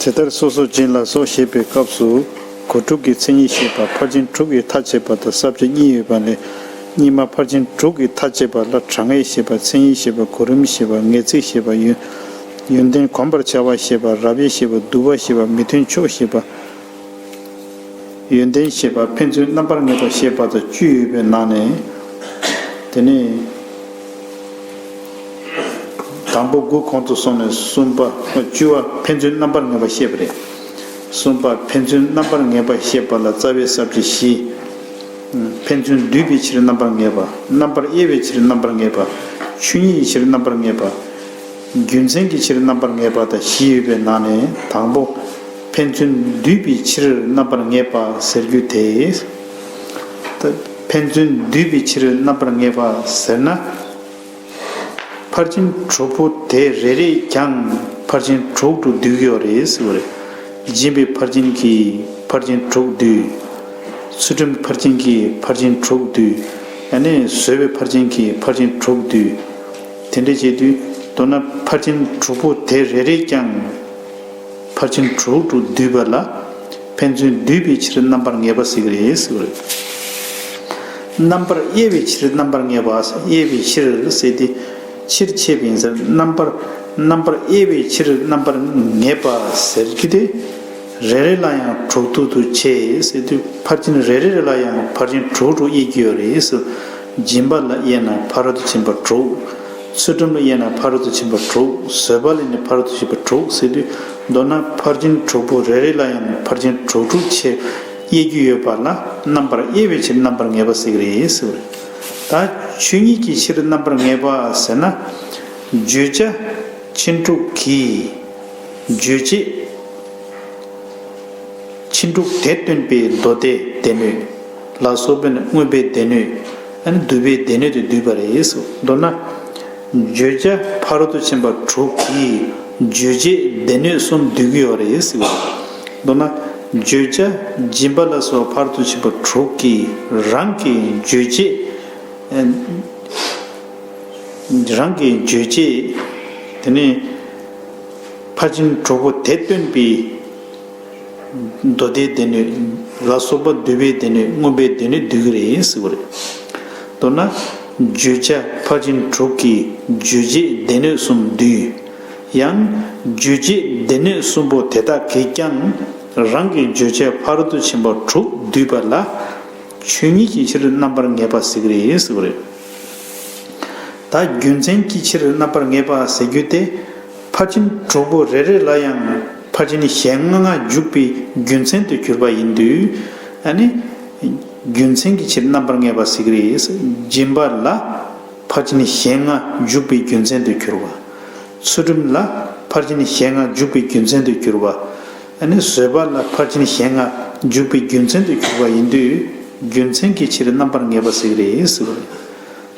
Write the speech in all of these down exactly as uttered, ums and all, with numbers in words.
ཇི་ལྟར་སོ་སོ་སྦྱིན་ལ་སོགས་ཞེས་པའི་སྐབས་སུ། གོ་དྲུག་གི་མཚན་ཉིད་བཤད་པ་ཕར་ཕྱིན་དྲུག་གི་མཐའ་བཅད་པ་དང་ས་བཅད་གཉིས་ཡོད་པ་ལས། སྙིགས་མ་ཕར་ཕྱིན་དྲུག་གི་མཐའ་བཅད་པ་ལ་གྲངས་ངེས་བཤད་པ། མཚན་ཉིད་བཤད་པ། གོ་རིམ་བཤད་པ། ངེས་ཚིག་བཤད་པ། ཡོན་ཡོན་ཏན་གོམས་པར་བྱ་བ་བཤད་པ། རབ་དབྱེ་བཤད་པ། བསྡུ་བ་བཤད་པ། མི་མཐུན་ཕྱོགས་བཤད་པ། ཡོན་ཏན་བཤད་པ། ཕན་ཚུན་རྣམ་པར་ངེས་པ་བཤད་པ་དང་བཅུ་ཡོད་པའི་ནང་ནས། དེ་ནས་དང་པོ་དགུ་གོང་དུ་སོང་ནས་གསུམ་པ། བཅུ་བ་ཕན་ཚུན་རྣམ་པར་ངེས་པ་བཤད་པ་རེད། གསུམ་པ་ཕན་ཚུན་རྣམ་པར་ངེས་པ་བཤད་པ་ལ་རྩ་བའི་ས་བཅད་བཞི། ཕན་ཚུན་བསྡུས་པའི་ཕྱིར་རྣམ་པར་ངེས་པ། རྣམ་པར་དབྱེ་བའི་ཕྱིར་རྣམ་པར་ངེས་པ། ཆོས་ཉིད་ཀྱི་ཕྱིར་རྣམ་པར་ངེས་པ། རྒྱུ་མཚན་གྱི་ཕྱིར་རྣམ་པར་ངེས་པ་དང་བཞི་ཡོད་པའི་ནང་ནས་དང་པོ། ཕན་ཚུན་བསྡུས་པའི་ཕྱིར་རྣམ་པར་ངེས་པ་ཟེར་རྒྱུ་དེ། ད་ཕན་ཚུན་བསྡུས་པའི་ཕྱིར་རྣམ་པར་ངེས་པ་ཟེར་ན། ཕར་ཕྱིན་དྲུག་པོ་དེ་རེ་རེས་ཀྱང་ཕར་ཕྱིན་དྲུག་ཏུ་བསྡུས་ཡོད་རེད་ཟེར་བ་རེད། སྦྱིན་པའི་ཕར་ཕྱིན་གྱིས་ཕར་ཕྱིན་དྲུག་བསྡུས། ཚུལ་ཁྲིམས་ཕར་ཕྱིན་གྱིས་ཕར་ཕྱིན་དྲུག་བསྡུས། ཡང་ན་བཟོད་པའི་ཕར་ཕྱིན་གྱིས་ཕར་ཕྱིན་དྲུག་བསྡུས། དེ་འདྲ་བྱེད་དུས་མདོར་ན་ཕར་ཕྱིན་དྲུག་པོ་དེ་རེ་རེས་ཀྱང་ཕར་ཕྱིན་དྲུག་ཏུ་བསྡུས་པ་ལ་ཕན་ཚུན་བསྡུས་པའི་ཕྱིར་རྣམ་པར་ངེས་པ་ཟེར་གྱི་རེད་ཟེར་བ་རེད། རྣམ་པར་དབྱེ་བའི་ཕྱིར་རྣམ་པར་ངེས་པ། དབྱེ་བའི་ཕྱིར་ཟེར་ཏེ་ཕྱིར་ཕྱེ་བ་ཡིན་ཟེར། རྣམ་པར་རྣམ་པར་དབྱེ་བའི་ཕྱིར་རྣམ་པར་ངེས་པ་ཟེར་རྒྱུ་དེ། རེ་རེ་ལ་ཡང་དྲུག་ཏུ་དུ་ཕྱེ་ཟེར་དུས་ཕར་ཕྱིན་རེ་རེ་ལ་ཡང་ཕར་ཕྱིན་དྲུག་དྲུག་དབྱེ་རྒྱུ་ཡོད་རེད་ཟེར། སྦྱིན་པ་ལ་དབྱེ་ན་ཕ་རོལ་ཏུ་ཕྱིན་པ་དྲུག་ཚུལ་ཁྲིམས་ལ་དབྱེ་ན་ཕ་རོལ་ཏུ་ཕྱིན་པ་དྲུག་བཟོད་པ་ལ་དབྱེ་ན་ཕ་རོལ་ཏུ་ཕྱིན་པ་དྲུག་ཟེར་དུས་མདོར་ན་ཕར་ཕྱིན་དྲུག་པོ་རེ་རེ་ལ་ཡང་ཕར་ཕྱིན་དྲུག་དྲུག་ཕྱེ་དབྱེ་རྒྱུ་ཡོད་པ་ལ་རྣམ་པར་དབྱེ་བའི་ཕྱིར་རྣམ་པར་ངེས་པ་ཟེར་གྱི་རེད་ཟེར་བ་རེད། ད་ཆོས་ཉིད་ཀྱི་ཕྱིར་རྣམ་པར་ངེས་པ་ཟེར་ན། བརྗོད་བྱ་ཕྱིན་དྲུག་གིས་རྗོད་བྱེད། ཕྱིན་དྲུག་དེ་སྟོན་པའི་མདོ་སྡེའི་སྡེ་སྣོད་ལ་སོགས་པས་ནི་མངོན་པའི་སྡེ་སྣོད། ཨ་ནི་བསྡུ་བའི་སྡེ་སྣོད་དུ་བསྡུས་པ་རེད་ཟེར། མདོར་ན། བརྗོད་བྱ་ཕ་རོལ་ཏུ་ཕྱིན་པ་དྲུག་གིས་རྗོད་བྱེད་སྡེ་སྣོད་གསུམ་བསྡུ་གི་ཡོད་རེད་ཟེར་བ། མདོར་ན། བརྗོད་བྱ་སྦྱིན་པ་ལ་སོགས་ཕ་རོལ་ཏུ་ཕྱིན་པ་དྲུག་གིས་རང་གི་རྗོད་བྱེད། རང་གི་རྗོད་བྱེད། དེ་ནས་ཕར་ཕྱིན་དྲུག་པོ་དེ་སྟོན་པའི་མདོ་སྡེའི་སྡེ་སྣོད་ལ་སོགས་པ་བསྡུ་བའི་སྡེ་སྣོད་མངོན་པའི་སྡེ་སྣོད་བསྡུ་གི་རེད་ཟེར་བ་རེད། མདོར་ན། བརྗོད་བྱ་ཕར་ཕྱིན་དྲུག་གིས་རྗོད་བྱེད་སྡེ་སྣོད་གསུམ་བསྡུས། ཡང་རྗོད་བྱེད་སྡེ་སྣོད་གསུམ་པོ་དེ་དག་གིས་ཀྱང་རང་གི་རྗོད་བྱ་ཕ་རོལ་ཏུ་ཕྱིན་པ་དྲུག་བསྡུས་པ་ལ། ཆོས་ཉིད་ཀྱི་ཕྱིར་རྣམ་པར་ངེས་པ་ཟེར་གྱི་རེད་ཟེར་བ་རེད། ད་རྒྱུ་མཚན་གྱི་ཕྱིར་རྣམ་པར་ངེས་པ་ཟེར་རྒྱུ་དེ། ཕར་ཕྱིན་དྲུག་པོ་རེ་རེ་ལ་ཡང་ཕར་ཕྱིན་གཞན་ལྔ་འཇུག་པའི་རྒྱུ་མཚན་དུ་གྱུར་པ་ཡིན་དུས། ཨ་ནི། རྒྱུ་མཚན་གྱི་ཕྱིར་རྣམ་པར་ངེས་པ་ཟེར་གྱི་རེད། སྦྱིན་པ་ལ་ཕར་ཕྱིན་གཞན་ལྔ་འཇུག་པའི་རྒྱུ་མཚན་དུ་གྱུར་པ། ཚུལ་ཁྲིམས་ལ་ཕར་ཕྱིན་གཞན་ལྔ་འཇུག་པའི་རྒྱུ་མཚན་དུ་གྱུར་པ། ཨ་ནི་བཟོད་པ་ལ་ཕར་ཕྱིན་གཞན་ལྔ་འཇུག་པའི་རྒྱུ་མཚན་དུ་གྱུར་པ་ཡིན་དུས། རྒྱུ་མཚན་གྱི་ཕྱིར་རྣམ་པར་ངེས་པ་ཟེར་གྱི་རེད་ཟེར་བ་རེད།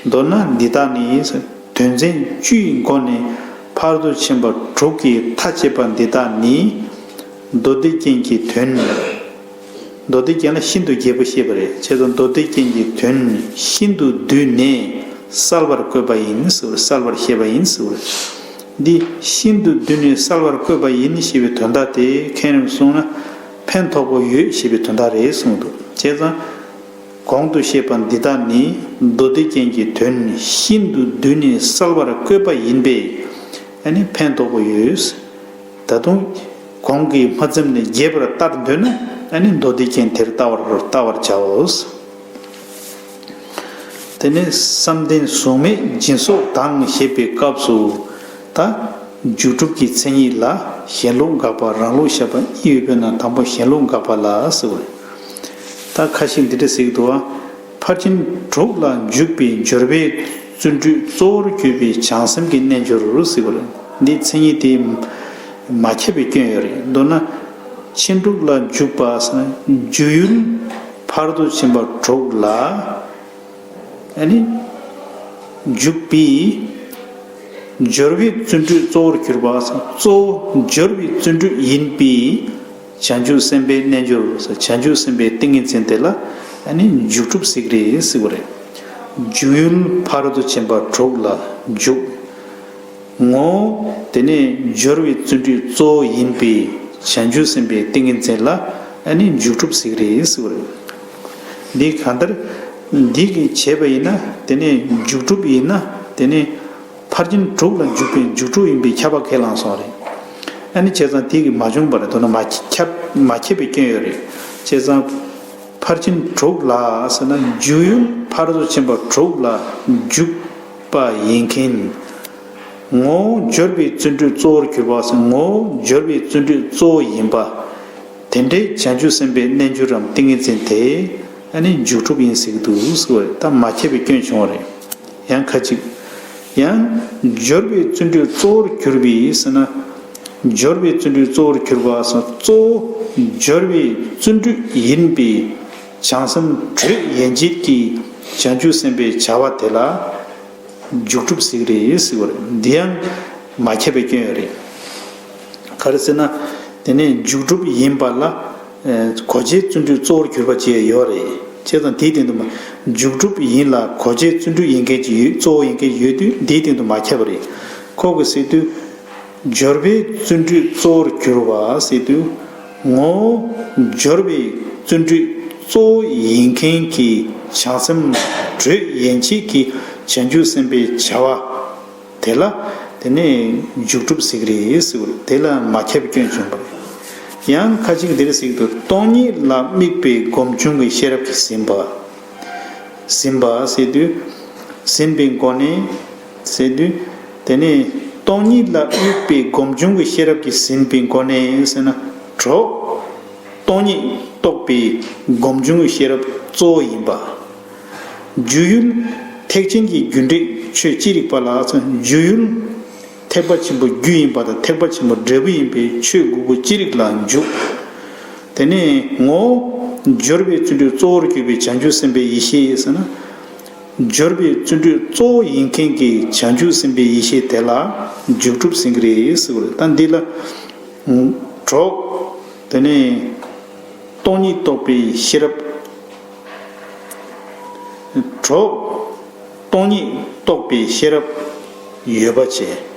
མདོར་ན་འདི་དག་ནི། དོན་ཚན་བཅུའི་སྒོ་ནས་ཕ་རོལ་ཏུ་ཕྱིན་པ་དྲུག་གི་མཐའ་བཅད་པ་འདི་དག་ནི། མདོ་སྡེ་རྒྱན་གྱི་དོན། མདོ་སྡེ་རྒྱན་ལ་ཤིན་ཏུ་རྒྱས་པ་བཤད་པ་རེད། བྱས་ཙང་མདོ་སྡེ་རྒྱན་གྱི་དོན་ཤིན་ཏུ་བསྡུས་ནས་གསལ་བར་བཀོད་པ་ཡིན་ཟེར་བ། གསལ་བར་བཤད་པ་ཡིན་ཟེར་བ་རེད། འདི་ཤིན་ཏུ་བསྡུས་ནས་གསལ་བར་བཀོད་པ་ཡིན་ཞེས་པའི་དོན་དག་དེ་མཁྱེན་རིམ་གསུངས་ན་ཕན་ཐོགས་པོ་ཡོད་ཞེས་པའི་དོན་དག་རེད་གསུངས་འདུག་བྱས་ཙང་། གོང་དུ་བཤད་པ་འདི་དག་ནི་མདོ་སྡེ་རྒྱན་གྱི་དོན་ཤིན་ཏུ་བསྡུས་ནས་གསལ་བར་བཀོད་པ་ཡིན་པས། ཨ་ནི་ཕན་ཐོགས་པོ་ཡོད། ད་དུང་གོང་གི་མ་ཚིམ་ནས་རྒྱས་པར་བལྟར་འདོད་ན། ཨ་ནི་མདོ་སྡེ་རྒྱན་དེར་བལྟ་བར་བལྟ་བར་བྱའོ། དེ་ནས་བསམ་གཏན་གཟུགས་མེད་སྦྱིན་སོགས་དང་ཞེས་པའི་སྐབས་སུ། ད་འཇུག་སྒྲུབ་ཀྱི་མཚན་ཉིད་ལ་ཞེན་ལུགས་དགག་པ་རང་ལུགས་བཞག་པ་གཉིས་ཡོད་པའི་ནང་དང་པོ་ཞེན་ལུགས་དགག་པ་ལ་ཟེར་བ་རེད། ད་ཁ་ཤས་འདི་འདྲ་ཟེར་གྱི་འདུག་བ། ཕར་ཕྱིན་དྲུག་ལ་འཇུག་པའི་སྦྱོར་བའི་བརྩོན་འགྲུས་གཙོ་བོར་གྱུར་པའི་བྱང་སེམས་ཀྱི་རྣལ་འབྱོར་ཟེར་བ་རེད། འདིའི་མཚན་ཉིད་དེ་མ་ཁྱབ་པའི་སྐྱོན་ཡོད་རེད། མདོར་ན། ཕྱིན་དྲུག་ལ་འཇུག་པ་ཟེར་ན་འཇུག་ཡུལ་ཕ་རོལ་ཏུ་ཕྱིན་པ་དྲུག་ལ། ཨ་ནི། འཇུག་པའི་སྦྱོར་བའི་བརྩོན་འགྲུས་གཙོ་བོར་གྱུར་པ་ཟེར། གཙོ་བོ་སྦྱོར་བའི་བརྩོན་འགྲུས་ཡིན་པའི་བྱང་ཆུབ་སེམས་དཔའི་རྣལ་འབྱོར་ཟེར། བྱང་ཆུབ་སེམས་དཔའི་ཏིང་ངེ་འཛིན་དེ་ལ་ཨ་ནི་འཇུག་སྒྲུབ་ཟེར་གྱི་རེད་ཟེར་བ་རེད། འཇུག་ཡུལ་ཕ་རོལ་ཏུ་ཕྱིན་པ་དྲུག་ལ་འཇུག་ངོ་། དེ་ནས་སྦྱོར་བའི་བརྩོན་འགྲུས་གཙོ་བོ་ཡིན་པའི་ བྱང་ཆུབ་སེམས་དཔའི་ཏིང་ངེ་འཛིན་ལ་ཨ་ནི་འཇུག་སྒྲུབ་ཟེར་གི་རེད་ཟེར་བ་རེད། འདི་གང་ལྟར་འདི་གི་བྱས་པ་ཡིན་ན་དེ་ནས་འཇུག་སྒྲུབ་ཡིན་ན་དེ་ནས་ཕར་ཕྱིན་དྲུག་ལ་འཇུག་པའི་འཇུག་སྒྲུབ་ཡིན་པས་ཁྱབ་པ་ཁས་བླངས་སོང་རེད། ཨ་ནི་བྱས་ཙང་དེ་གི་མ་བྱུང་བ་རེད། མདོར་ན་མ་ཁྱབ་མ་ཁྱབ་པའི་སྐྱོན་ཡོད་རེད། བྱས་ཙང་ཕར་ཕྱིན་དྲུག་ལ་ཟེར་ན་འཇུག་ཡུལ་ཕར་ཕྱིན་པ་དྲུག་ལ་འཇུག་པ་ཡིན་མཁན། ངོ་བོ་སྦྱོར་བའི་བརྩོན་འགྲུས་གཙོ་བོར་གྱུར་པ་ཟེར། ངོ་བོ་སྦྱོར་བའི་བརྩོན་འགྲུས་གཙོ་བོ་ཡིན་པ། དེ་འདྲའི་བྱང་ཆུབ་སེམས་དཔའི་རྣལ་འབྱོར་རམ་ཏིང་ངེ་འཛིན་དེ་ཨ་ནི་འཇུག་སྒྲུབ་ཡིན་ཟེར་གྱི་འདུག་ཟེར་བ་རེད། ད་མ་ཁྱབ་པའི་སྐྱོན་བྱུང་བ་རེད། ཡང་ཁ་ཅིག་ཡང་སྦྱོར་བའི་བརྩོན་འགྲུས་གཙོ་བོར་གྱུར་པའི་ཟེར་ན། སྦྱོར་བའི་བརྩོན་འགྲུས་གཙོ་བོར་གྱུར་པ་ཟེར། གཙོ་བོ་སྦྱོར་བའི་བརྩོན་འགྲུས་ཡིན་པའི་བྱང་སེམས་དྲོད་ཡན་ཆད་ཀྱི་བྱང་ཆུབ་སེམས་དཔའི་བྱ་བ་དེ་ལ། འཇུག་སྒྲུབ་ཟེར་གི་རེད་ཟེར་བ་རེད། འདི་ཡང་མ་ཁྱབ་པའི་སྐྱོན་ཡོད་རེད། ག་རེ་ཟེར་ན། དེ་ནས་འཇུག་སྒྲུབ་ཡིན་པ་ལ་ཨེ་གོ་བྱའི་བརྩོན་འགྲུས་གཙོ་བོར་གྱུར་པ་ཅིག་ཡོད་རེད། བྱས་ཙང་དེའི་སྟེང་དུ་མ་འཇུག་སྒྲུབ་ཡིན་ལ་གོ་བྱའི་བརྩོན་འགྲུས་ཡིན་མཁན་ཅིག་ཡོད། གཙོ་བོ་ཡིན་མཁན་ཡོད་དུས་དེའི་སྟེང་དུ་མ་ཁྱབ་པ་རེད། ཁོ་གིས་ཟེར་དུས། སྦྱོར་བའི་བརྩོན་འགྲུས་གཙོ་བོར་གྱུར་པ་ཟེར་དུས། ངོ་བོ་སྦྱོར་བའི་བརྩོན་འགྲུས་གཙོ་བོ་ཡིན་མཁན་གྱི་བྱང་སེམས་དྲོད་ཡན་ཆད་ཀྱི་བྱང་ཆུབ་སེམས་དཔའི་བྱ་བ་དེ་ལ་དེ་ནས་འཇུག་སྒྲུབ་ཟེར་གི་རེད་ཟེར་བ་རེད། དེ་ལ་མ་ཁྱབ་པའི་སྐྱོན་བྱུང་བ་རེད། ཡང་ཁ་ཅིག་འདིར་ཟེར་གྱི་འདུག་སྟོང་ཉིད་ལ་དམིགས་པའི་སྒོམ་བྱུང་གི་ཤེས་རབ་ཀྱིས་ཟིན་པ། ཟིན་པ་ཟེར་དུས། ཟིན་པའི་སྒོ་ནས་ཟེར་དུས། དེ་ནས་སྟོང་ཉིད་ལ་དམིགས་པའི་སྒོམ་བྱུང་གི་ཤེས་རབ་ཀྱིས་ཟིན་པའི་སྒོ་ནས་ཟེར་ན། གྲོགས། སྟོང་ཉིད་རྟོགས་པའི་སྒོམ་བྱུང་གི་ཤེས་རབ་གཙོ་བོ་ཡིན་པ། འཇུག་ཡུལ་ཐེག་ཆེན་གྱི་རྒྱུ་འབྲས་ཆོས་ཅི་རིགས་པ་ལ་ཟེར། འཇུག་ཡུལ། ཐེག་པ་ཆེན་པོ་རྒྱུ་ཡིན་པ་དང་ཐེག་པ་ཆེན་པོ་འབྲས་བུ་ཡིན་པའི་ཆོས་དགུ་པོ་ཅི་རིགས་ལ་འཇུག་དེ་ནས་ངོ་བོ་སྦྱོར་བའི་བརྩོན་འགྲུས་གཙོ་བོར་གྱུར་པའི་བྱང་ཆུབ་སེམས་དཔའི་ཡེ་ཤེས་ཟེར་ན། སྦྱོར་བའི་བརྩོན་འགྲུས་གཙོ་བོ་ཡིན་མཁན་གྱི་བྱང་ཆུབ་སེམས་དཔའི་ཡེ་ཤེས་དེ་ལ་འཇུག་སྒྲུབ་ཟེར་གྱི་རེད་ཟེར་བ་རེད། ད་འདི་ལ་གྲོགས། དེ་ནས་སྟོང་ཉིད་རྟོགས་པའི་ཤེས་རབ། གྲོགས། སྟོང་ཉིད་རྟོགས་པའི་ཤེས་རབ་ཡོད་པ་བྱས།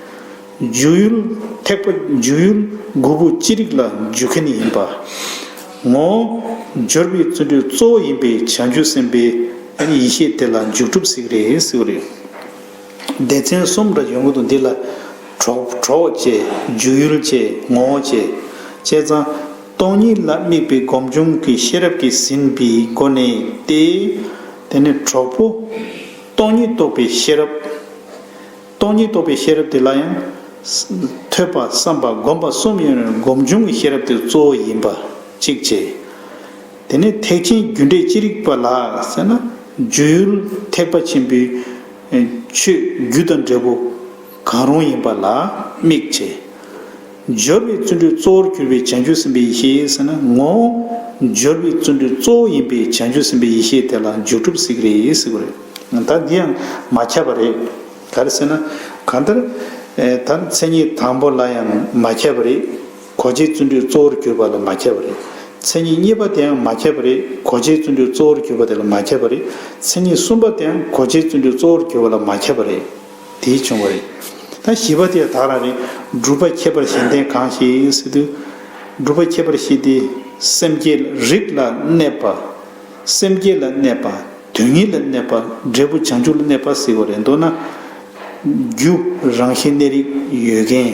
འཇུག་ཡུལ་ཐེག་པ་འཇུག་ཡུལ་དགུ་པོ་ཅི་རིགས་ལ་འཇུག་མཁན་ཡིན་པ། ངོ་བོ་སྦྱོར་བའི་བརྩོན་འགྲུས་གཙོ་བོ་ཡིན་པའི་བྱང་ཆུབ་སེམས་དཔའི་ཡེ་ཤེས་དེ་ལ་འཇུག་སྒྲུབ་ཟེར་གྱི་རེད་ཟེར་བ་རེད། སྡེ་ཚན་གསུམ་ར་ཡོང་གི་འདུག་འདི་ལ་གྲོགས་གྲོགས་བྱས། འཇུག་ཡུལ་བྱས། ངོ་བོ་བྱས། བྱས་ཙང་སྟོང་ཉིད་ལ་དམིགས་པའི་སྒོམ་བྱུང་གི་ཤེས་རབ་ཀྱིས་ཟིན་པའི་སྒོ་ནས་ཏེ། དེ་ནས་གྲོགས་པོ་སྟོང་ཉིད་རྟོགས་པའི་ཤེས་རབ། སྟོང་ཉིད་རྟོགས་པའི་ཤེས་རབ་དེ་ལ་ཡང་ཐོས་པ་བསམ་པ་སྒོམ་པ་གསུམ་ཡོད་ན་སྒོམ་བྱུང་གི་ཤེས་རབ་དེ་གཙོ་བོ་ཡིན་པ་གཅིག་བྱས། དེ་ནས་ཐེག་ཆེན་རྒྱུ་འབྲས་ཅི་རིགས་པ་ལ་ཟེར་ན། འཇུག་ཡུལ་ཐེག་པ་ཆེན་པོའི་ཆོས་རྒྱུ་དང་འབྲས་བུ་གང་རུང་ཡིན་པ་ལ་དམིགས་བྱས། སྦྱོར་བའི་བརྩོན་འགྲུས་གཙོ་བོར་གྱུར་པའི་བྱང་ཆུབ་སེམས་དཔའི་ཡེ་ཤེས་ཟེར་ན། ངོ་བོ་སྦྱོར་བའི་བརྩོན་འགྲུས་གཙོ་བོ་ཡིན་པའི་བྱང་ཆུབ་སེམས་དཔའི་ཡེ་ཤེས་དེ་ལ་འཇུག་སྒྲུབ་ཟེར་གྱི་རེད་ཟེར་གྱི་རེད། ད་འདི་ཡང་མ་ཁྱབ་པ་རེད། ག་རེ་ཟེར་ན། གང་ལྟར། ད་མཚན་ཉིད་དང་པོ་ལ་ཡང་མ་ཁྱབ་པ་རེད། གོ་བྱའི་བརྩོན་འགྲུས་གཙོ་བོར་གྱུར་པ་ལ་མ་ཁྱབ་པ་རེད། མཚན་ཉིད་གཉིས་པ་དེའང་མ་ཁྱབ་པ་རེད། གོ་བྱའི་བརྩོན་འགྲུས་གཙོ་བོར་གྱུར་པ་དེ་ལ་མ་ཁྱབ་པ་རེད། མཚན་ཉིད་གསུམ་པ་དེའང་གོ་བྱའི་བརྩོན་འགྲུས་གཙོ་བོར་གྱུར་པ་ལ་མ་ཁྱབ་པ་རེད། དེ་བྱུང་བ་རེད། ད་བཞི་པ་དེ་ད་ག་རང་རེད། སྒྲུབ་པ་ཁྱད་པར་གཞན་ལྡན་གང་ཞིག་ཟེར་དུས། སྒྲུབ་པ་ཁྱད་པར་བཞི་སྟེ། སེམས་བསྐྱེད་རིགས་ལ་གནས་པ། སེམས་བསྐྱེད་ལ་གནས་པ། དོན་གཉེར་ལ་གནས་པ། འབྲས་བུ་བྱང་ཆུབ་ལ་གནས་པ་ཟེར་བ་རེད། མདོར་ན། རྒྱུ་རང་བཞིན་གནས་རིགས་ཡོད་མཁན།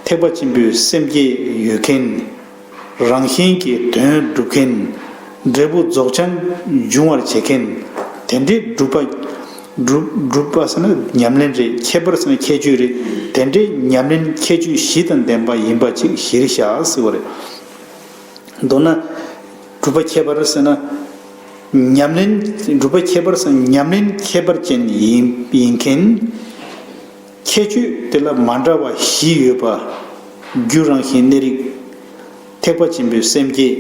ཐེག་པ་ཆེན་པོའི་སེམས་བསྐྱེད་ཡོད་མཁན། རང་བཞིན་གྱིས་དོན་སྒྲུབ་མཁན། འབྲས་བུ་རྫོགས་བྱང་འབྱུང་བར་བྱེད་མཁན། དེ་འདྲའི་སྒྲུབ་པ། སྒྲུབ་སྒྲུབ་པ་ཟེར་ན་ཉམས་ལེན་རེད། ཁྱད་པར་ཟེར་ན་ཁྱད་ཆོས་རེད། དེ་འདྲའི་ཉམས་ལེན་ཁྱད་ཆོས་བཞི་དང་ལྡན་པ་ཡིན་པ་ཅིག་གཞིར་བཞག་ཟེར་བ་རེད། མདོར་ན། སྒྲུབ་པ་ཁྱད་པར་ཟེར་ན། ཉམས་ལེན། སྒྲུབ་པ་ཁྱད་པར་ཟེར་ན་ཉམས་ལེན་ཁྱད་པར་ཅན་ཡིན་ཡིན་མཁན། ཁྱད་ཆོས་དེ་ལ་མ་འདྲ་བ་བཞི་ཡོད་པ། རྒྱུ་རང་བཞིན་གནས་རིགས། ཐེག་པ་ཆེན་པོའི་སེམས་བསྐྱེད།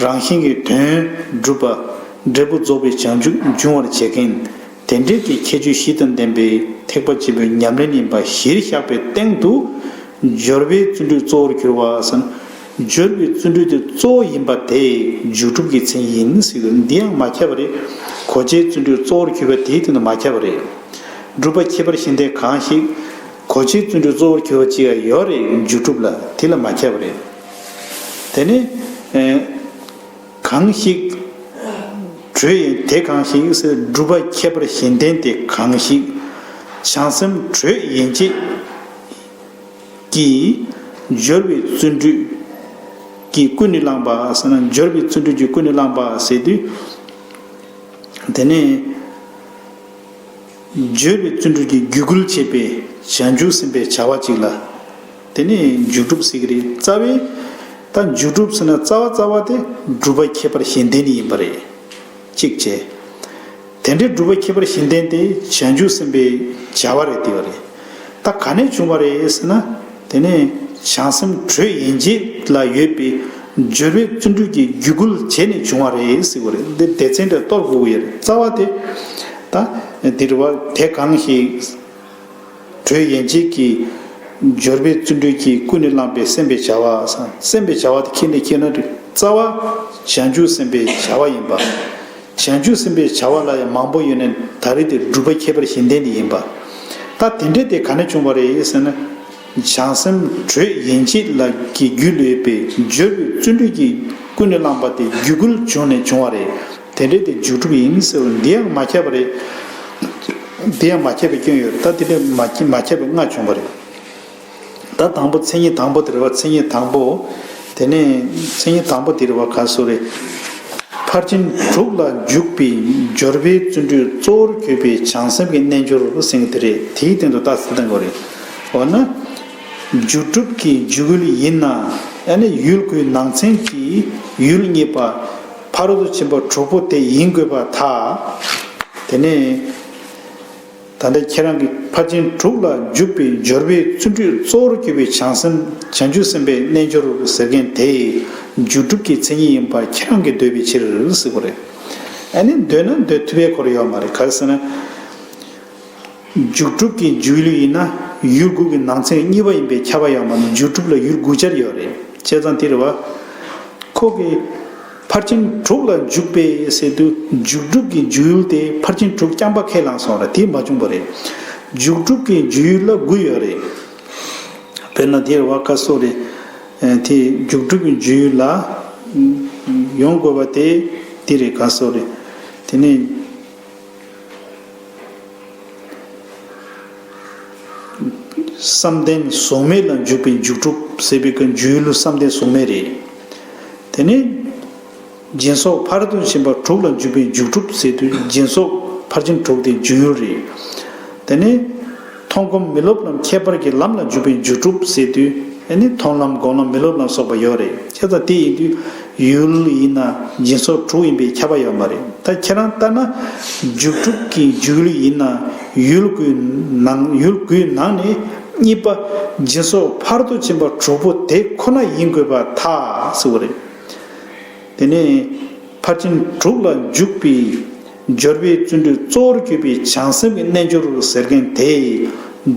རང་བཞིན་གྱིས་དོན་སྒྲུབ་པ། འབྲས་བུ་རྫོགས་པའི་བྱང་ཆུབ་འབྱུང་བར་བྱེད་མཁན། དེ་འདྲའི་གི་ཁྱད་ཆོས་བཞི་དང་ལྡན་པའི་ཐེག་པ་ཆེན་པོའི་ཉམས་ལེན་ཡིན་པ་གཞིར་བཞག་པའི་སྟེང་དུ། སྦྱོར་བའི་བརྩོན་འགྲུས་གཙོ་བོར་གྱུར་པ་ཟེར་ན། སྦྱོར་བའི་བརྩོན་འགྲུས་དེ་གཙོ་བོ་ཡིན་པ་དེ་འཇུག་སྒྲུབ་ཀྱི་མཚན་ཉིད་ཡིན་ཟེར་གྱི་འདི་ཡང་མ་ཁྱབ་པ་རེད། གོ་བྱའི་བརྩོན་འགྲུས་གཙོ་བོར་གྱུར་པ་དེའི་སྟེང་དུ་མ་ཁྱབ་པ་རེད། སྒྲུབ་པ་ཁྱད་པར་གཞན་ལྡན་གང་ཞིག་གོ་ཆའི་བརྩོན་འགྲུས་གཙོ་བོར་གྱུར་པ་ཅིག་ཡང་ཡོད་རེད། འཇུག་སྒྲུབ་ལ་དེ་ལ་མ་ཁྱབ་པ་རེད། དེ་ནི་ཨེ་གང་ཞིག་གྲོས་ཡིན་དེ་གང་ཞིག་ཟེར་སྒྲུབ་པ་ཁྱད་པར་གཞན་ལྡན་དེ་གང་ཞིག་བྱང་སེམས་གྲོས་ཡན་ཆད་ཀྱིས་སྦྱོར་བའི་བརྩོན་འགྲུས་ཀྱིས་ཀུན་ནས་བསླངས་པ་ཟེར་ན། སྦྱོར་བའི་བརྩོན་འགྲུས་ཀྱིས་ཀུན་ནས་བསླངས་པ་ཟེར་དུས། དེ་ནས་སྦྱོར་བའི་བརྩོན་འགྲུས་ཀྱི་རྒྱུད་སྐུལ་བྱེད་པའི་བྱང་ཆུབ་སེམས་དཔའི་བྱ་བ་གཅིག་ལ་དེ་ནས་འཇུག་སྒྲུབ་ཟེར་གྱི་རེད། རྩ་བའི་ད་འཇུག་སྒྲུབ་ཟེར་ན་རྩ་བ་རྩ་བ་དེ་སྒྲུབ་པ་ཁྱད་པར་གཞན་ལྡན་ཡིན་པ་རེད། གཅིག་བྱས། དེ་འདྲའི་སྒྲུབ་པ་ཁྱད་པར་གཞན་ལྡན་དེ་བྱང་ཆུབ་སེམས་དཔའི་བྱ་བ་རེད་བསྡད་པ་རེད། ད་ག་ནས་བྱུང་བ་རེད་ཟེར་ན། དེ་ནས་བྱང་སེམས་གྲོས་ཡན་ཆད་ལ་ཡོད་པའི་སྦྱོར་བའི་བརྩོན་འགྲུས་ཀྱི་རྒྱུད་སྐུལ་བྱས་ནས་བྱུང་བ་རེད་ཟེར་བ་རེད། འདི་སྡེ་ཚན་འདྲ་གཏོར་དགོས་ཀྱི་ཡོད་རེད། རྩ་བ་དེ་ད་འདི་རེད་བ། དེ་གང་ཞིག་གྲོས་ཡན་ཆད་ཀྱིས་སྦྱོར་བའི་བརྩོན་འགྲུས་ཀྱིས་ཀུན་ནས་བསླངས་པའི་སེམས་དཔའི་བྱ་བ་ཟེར། སེམས་དཔའི་བྱ་བ་དེ་ཁྱེད་ནས་ཁྱེད་ན་འགྲིག་རྩ་བ་བྱང་ཆུབ་སེམས་དཔའི་བྱ་བ་ཡིན་པ། བྱང་ཆུབ་སེམས་དཔའི་བྱ་བ་ལ་ཡང་མང་པོ་ཡོད་ནས་ད་རེས་དེ་སྒྲུབ་པ་ཁྱད་པར་གཞན་ལྡན་དེ་ཡིན་པ། ད་དེ་འདྲ་དེ་ག་ནས་བྱུང་བ་རེད་ཟེར་ན། བྱང་སེམས་གྲོས་ཡན་ཆད་ལ་གི་རྒྱུད་ལ་ཡོད་པའི་སྦྱོར་བའི་བརྩོན་འགྲུས་ཀྱིས་ཀུན་ནས་བསླངས་པ་དེ་རྒྱུད་སྐུལ་བྱུང་ནས་བྱུང་བ་རེད། དེ་འདྲ་དེ་འཇུག་སྒྲུབ་ཡིན་ཟེར་བ་འདི་ཡང་མ་ཁྱབ་པ་རེད། འདི་ཡང་མ་ཁྱབ་པའི་སྐྱོན་ཡོད་རེད། ད་དེ་འདྲ་མ་ཁྱབ་མ་ཁྱབ་པའི་ལྔ་བྱུང་བ་རེད། ད་དང་པོ་མཚན་ཉིད་དང་པོ་དེ་རེད་བ། མཚན་ཉིད་དང་པོ། དེ་ནས་མཚན་ཉིད་དང་པོ་དེ་རེད་བ། ག་སོ་རེད། ཕར་ཕྱིན་དྲུག་ལ་འཇུག་པའི་སྦྱོར་བའི་བརྩོན་འགྲུས་གཙོ་བོར་གྱུར་པའི་བྱང་སེམས་ཀྱི་རྣལ་འབྱོར་ཟེར་གྱི་དེ་རེད། དེའི་སྟེང་དུ་རྟགས་གསལ་བཏང་དགོས་རེད། འོ་ན། འཇུག་སྒྲུབ་ཀྱི་འཇུག་ཡུལ་ཡིན་ན། ཨ་ནི་ཡུལ་དགུའི་ནང་ཚན་གྱི་ཡུལ་གཉིས་པ་ཕ་རོལ་ཏུ་ཕྱིན་པ་དྲུག་པོ་དེ་ཡིན་དགོས་པར་ཐལ། དེ་ནས། ད་ལྟ་ཁྱེད་རང་གིས་ཕར་ཕྱིན་དྲུག་ལ་འཇུག་པའི་སྦྱོར་བའི་བརྩོན་འགྲུས་གཙོ་བོར་གྱུར་པའི་བྱང་སེམས་བྱང་ཆུབ་སེམས་དཔའི་རྣལ་འབྱོར་ཟེར་མཁན་དེ་འཇུག་སྒྲུབ་ཀྱི་མཚན་ཉིད་ཡིན་པ་ཁྱེད་རང་གིས་འདོད་པའི་ཕྱིར་ཟེར་བ་རེད། ཨ་ནི་འདོད་ན་འདོད་ཐུབ་པའི་སྐོར་ཡོད་མ་རེད། ག་རེ་ཟེར་ན། འཇུག་སྒྲུབ་ཀྱི་འཇུག་ཡུལ་ཡིན་ན་ཡུལ་དགུ་གི་ནང་ཚན་གཉིས་པ་ཡིན་པས་ཁྱབ་པ་ཡོད་མ་རེད། འཇུག་སྒྲུབ་ལ་ཡུལ་དགུ་ཆར་ཡོད་རེད། བྱས་ཙང་དེ་རེད་བ། ཁོ་གིས་ཕར་ཕྱིན་དྲུག་ལ་འཇུག་པའི་ཟེར་དུས་འཇུག་སྒྲུབ་ཀྱི་འཇུག་ཡུལ་དེ་ཕར་ཕྱིན་དྲུག་རྐྱང་པ་ཁས་བླངས་སོང་ར། དེ་མ་བྱུང་བ་རེད། འཇུག་སྒྲུབ་ཀྱི་འཇུག་ཡུལ་ལ་དགུ་ཡོད་རེད། དཔེར་ན་དེ་རེད་བ། ག་སོ་རེད། ཨ་དེ་འཇུག་སྒྲུབ་ཀྱི་འཇུག་ཡུལ་ལ་ཡོང་དགོས་པ་དེ་དེ་རེད། ག་སོ་རེད། དེ་ནས། བསམ་གཏན་གཟུགས་མེད་ལ་འཇུག་པའི་འཇུག་སྒྲུབ་ཟེར་བའི་གི་འཇུག་ཡུལ་བསམ་གཏན་གཟུགས་མེད་རེད། དེ་ནས་སྦྱིན་སོགས་ཕ་རོལ་ཏུ་ཕྱིན་པ་དྲུག་ལ་འཇུག་པའི་འཇུག་སྒྲུབ་ཟེར་དུས་སྦྱིན་སོགས་ཕར་ཕྱིན་དྲུག་དེ་འཇུག་ཡུལ་རེད། དེ་ནས་མཐོང་སྒོམ་མི་སློབ་ལམ་ཁྱད་པར་གྱི་ལམ་ལ་འཇུག་པའི་འཇུག་སྒྲུབ་ཟེར་དུས་ཨ་ནི་མཐོང་ལམ་སྒོམ་ལམ་མི་སློབ་ལམ་སོགས་པ་ཡོད་རེད། བྱས་ཙང་དེ་ཡིན་དུས་ཡུལ་ཡིན་ན་སྦྱིན་སོགས་དྲུག་ཡིན་པས་ཁྱབ་པ་ཡོད་མ་རེད། ད་ཁྱེད་རང་ལྟ་ན་འཇུག་སྒྲུབ་ཀྱི་འཇུག་ཡུལ་ཡིན་ན་ཡུལ་དགུའི་ནང་ཡུལ་དགུའི་ནང་ནས་གཉིས་པ་སྦྱིན་སོགས་ཕ་རོལ་ཏུ་ཕྱིན་པ་དྲུག་པོ་དེ་ཁོ་ན་ཡིན་དགོས་པར་ཐལ་ཟེར་བ་རེད། དེ་ནས་ཕར་ཕྱིན་དྲུག་ལ་འཇུག་པའི་སྦྱོར་བའི་བརྩོན་འགྲུས་གཙོ་བོར་གྱུར་པའི་བྱང་སེམས་ཀྱི་རྣལ་འབྱོར་ཟེར་མཁན་དེ་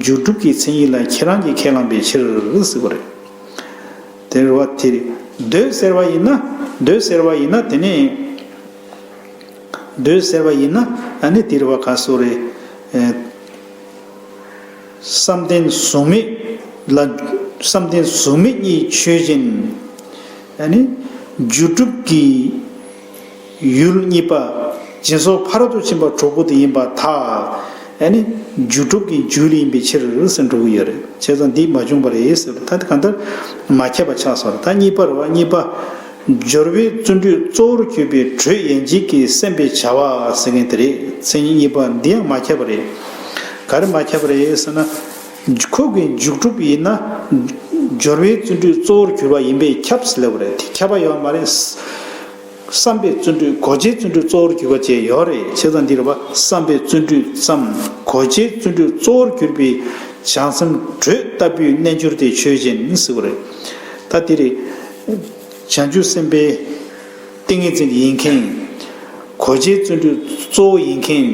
འཇུག་སྒྲུབ་ཀྱི་མཚན་ཉིད་ལ་ཁྱེད་རང་གིས་ཁས་བླངས་པའི་ཕྱིར་ཟེར་བ་རེད། དེ་རེད་བ། དེ་རེད། འདོད་ཟེར་བ་ཡིན་ན། འདོད་ཟེར་བ་ཡིན་ན་དེ་ནས། འདོད་ཟེར་བ་ཡིན་ན་ཨ་ནི་དེ་རེད་བ། ག་སོ་རེད། ཨེ། བསམ་གཏན་གཟུགས་མེད་ལ་བསམ་གཏན་གཟུགས་མེད་གཉིས་ཆོས་ཅན། ཨ་ནི་འཇུག་སྒྲུབ་ཀྱི་ཡུལ་གཉིས་པ་སྦྱིན་སོགས་ཕ་རོལ་ཏུ་ཕྱིན་པ་དྲུག་པོ་དེ་ཡིན་པར་ཐལ། ཨ་ནི་འཇུག་སྒྲུབ་ཀྱི་འཇུག་ཡུལ་ཡིན་པའི་ཕྱིར་ཟེར་འགྲོ་གི་ཡོད་རེད། བྱས་ཙང་འདི་མ་བྱུང་བ་རེད་ཟེར། ད་གང་ལྟར་མ་ཁྱབ་པ་ཆགས་སོང་རེད། ད་གཉིས་པ་རེད་བ། གཉིས་པ། སྦྱོར་བའི་བརྩོན་འགྲུས་གཙོ་བོར་གྱུར་པའི་གྲོས་ཡན་ཆད་ཀྱི་སེམས་དཔའི་བྱ་བ་ཟེར་མཁན་དེ་རེད། མཚན་ཉིད་གཉིས་པ་འདི་ཡང་མ་ཁྱབ་པ་རེད། ག་རེ་མ་ཁྱབ་པ་རེད་ཟེར་ན། ཁོ་གི་འཇུག་སྒྲུབ་ཡིན་ན་སྦྱོར་བའི་བརྩོན་འགྲུས་གཙོ་བོར་གྱུར་པ་ཡིན་པས་ཁྱབ་ཟེར་ལབ་པ་རེད། དེ་ཁྱབ་པ་ཡོད་མ་རེད། བསམ་པའི་བརྩོན་འགྲུས་གོ་ཆའི་བརྩོན་འགྲུས་གཙོ་བོར་གྱུར་པ་བཅས་ཡོད་རེད། བྱས་ཙང་འདི་རེད་བ། བསམ་པའི་བརྩོན་འགྲུས་ཙམ་གོ་ཆའི་བརྩོན་འགྲུས་གཙོ་བོར་གྱུར་པའི་བྱང་སེམས་དྲོད་ལྟ་བུའི་རྣལ་འབྱོར་དེ་ཆོས་ཅན་ཟེར་བ་རེད། ད་འདི་རེད། བྱང་ཆུབ་སེམས་དཔའི་ཏིང་ངེ་འཛིན་ཡིན་མཁན། གོ་ཆའི་བརྩོན་འགྲུས་གཙོ་བོ་ཡིན་མཁན་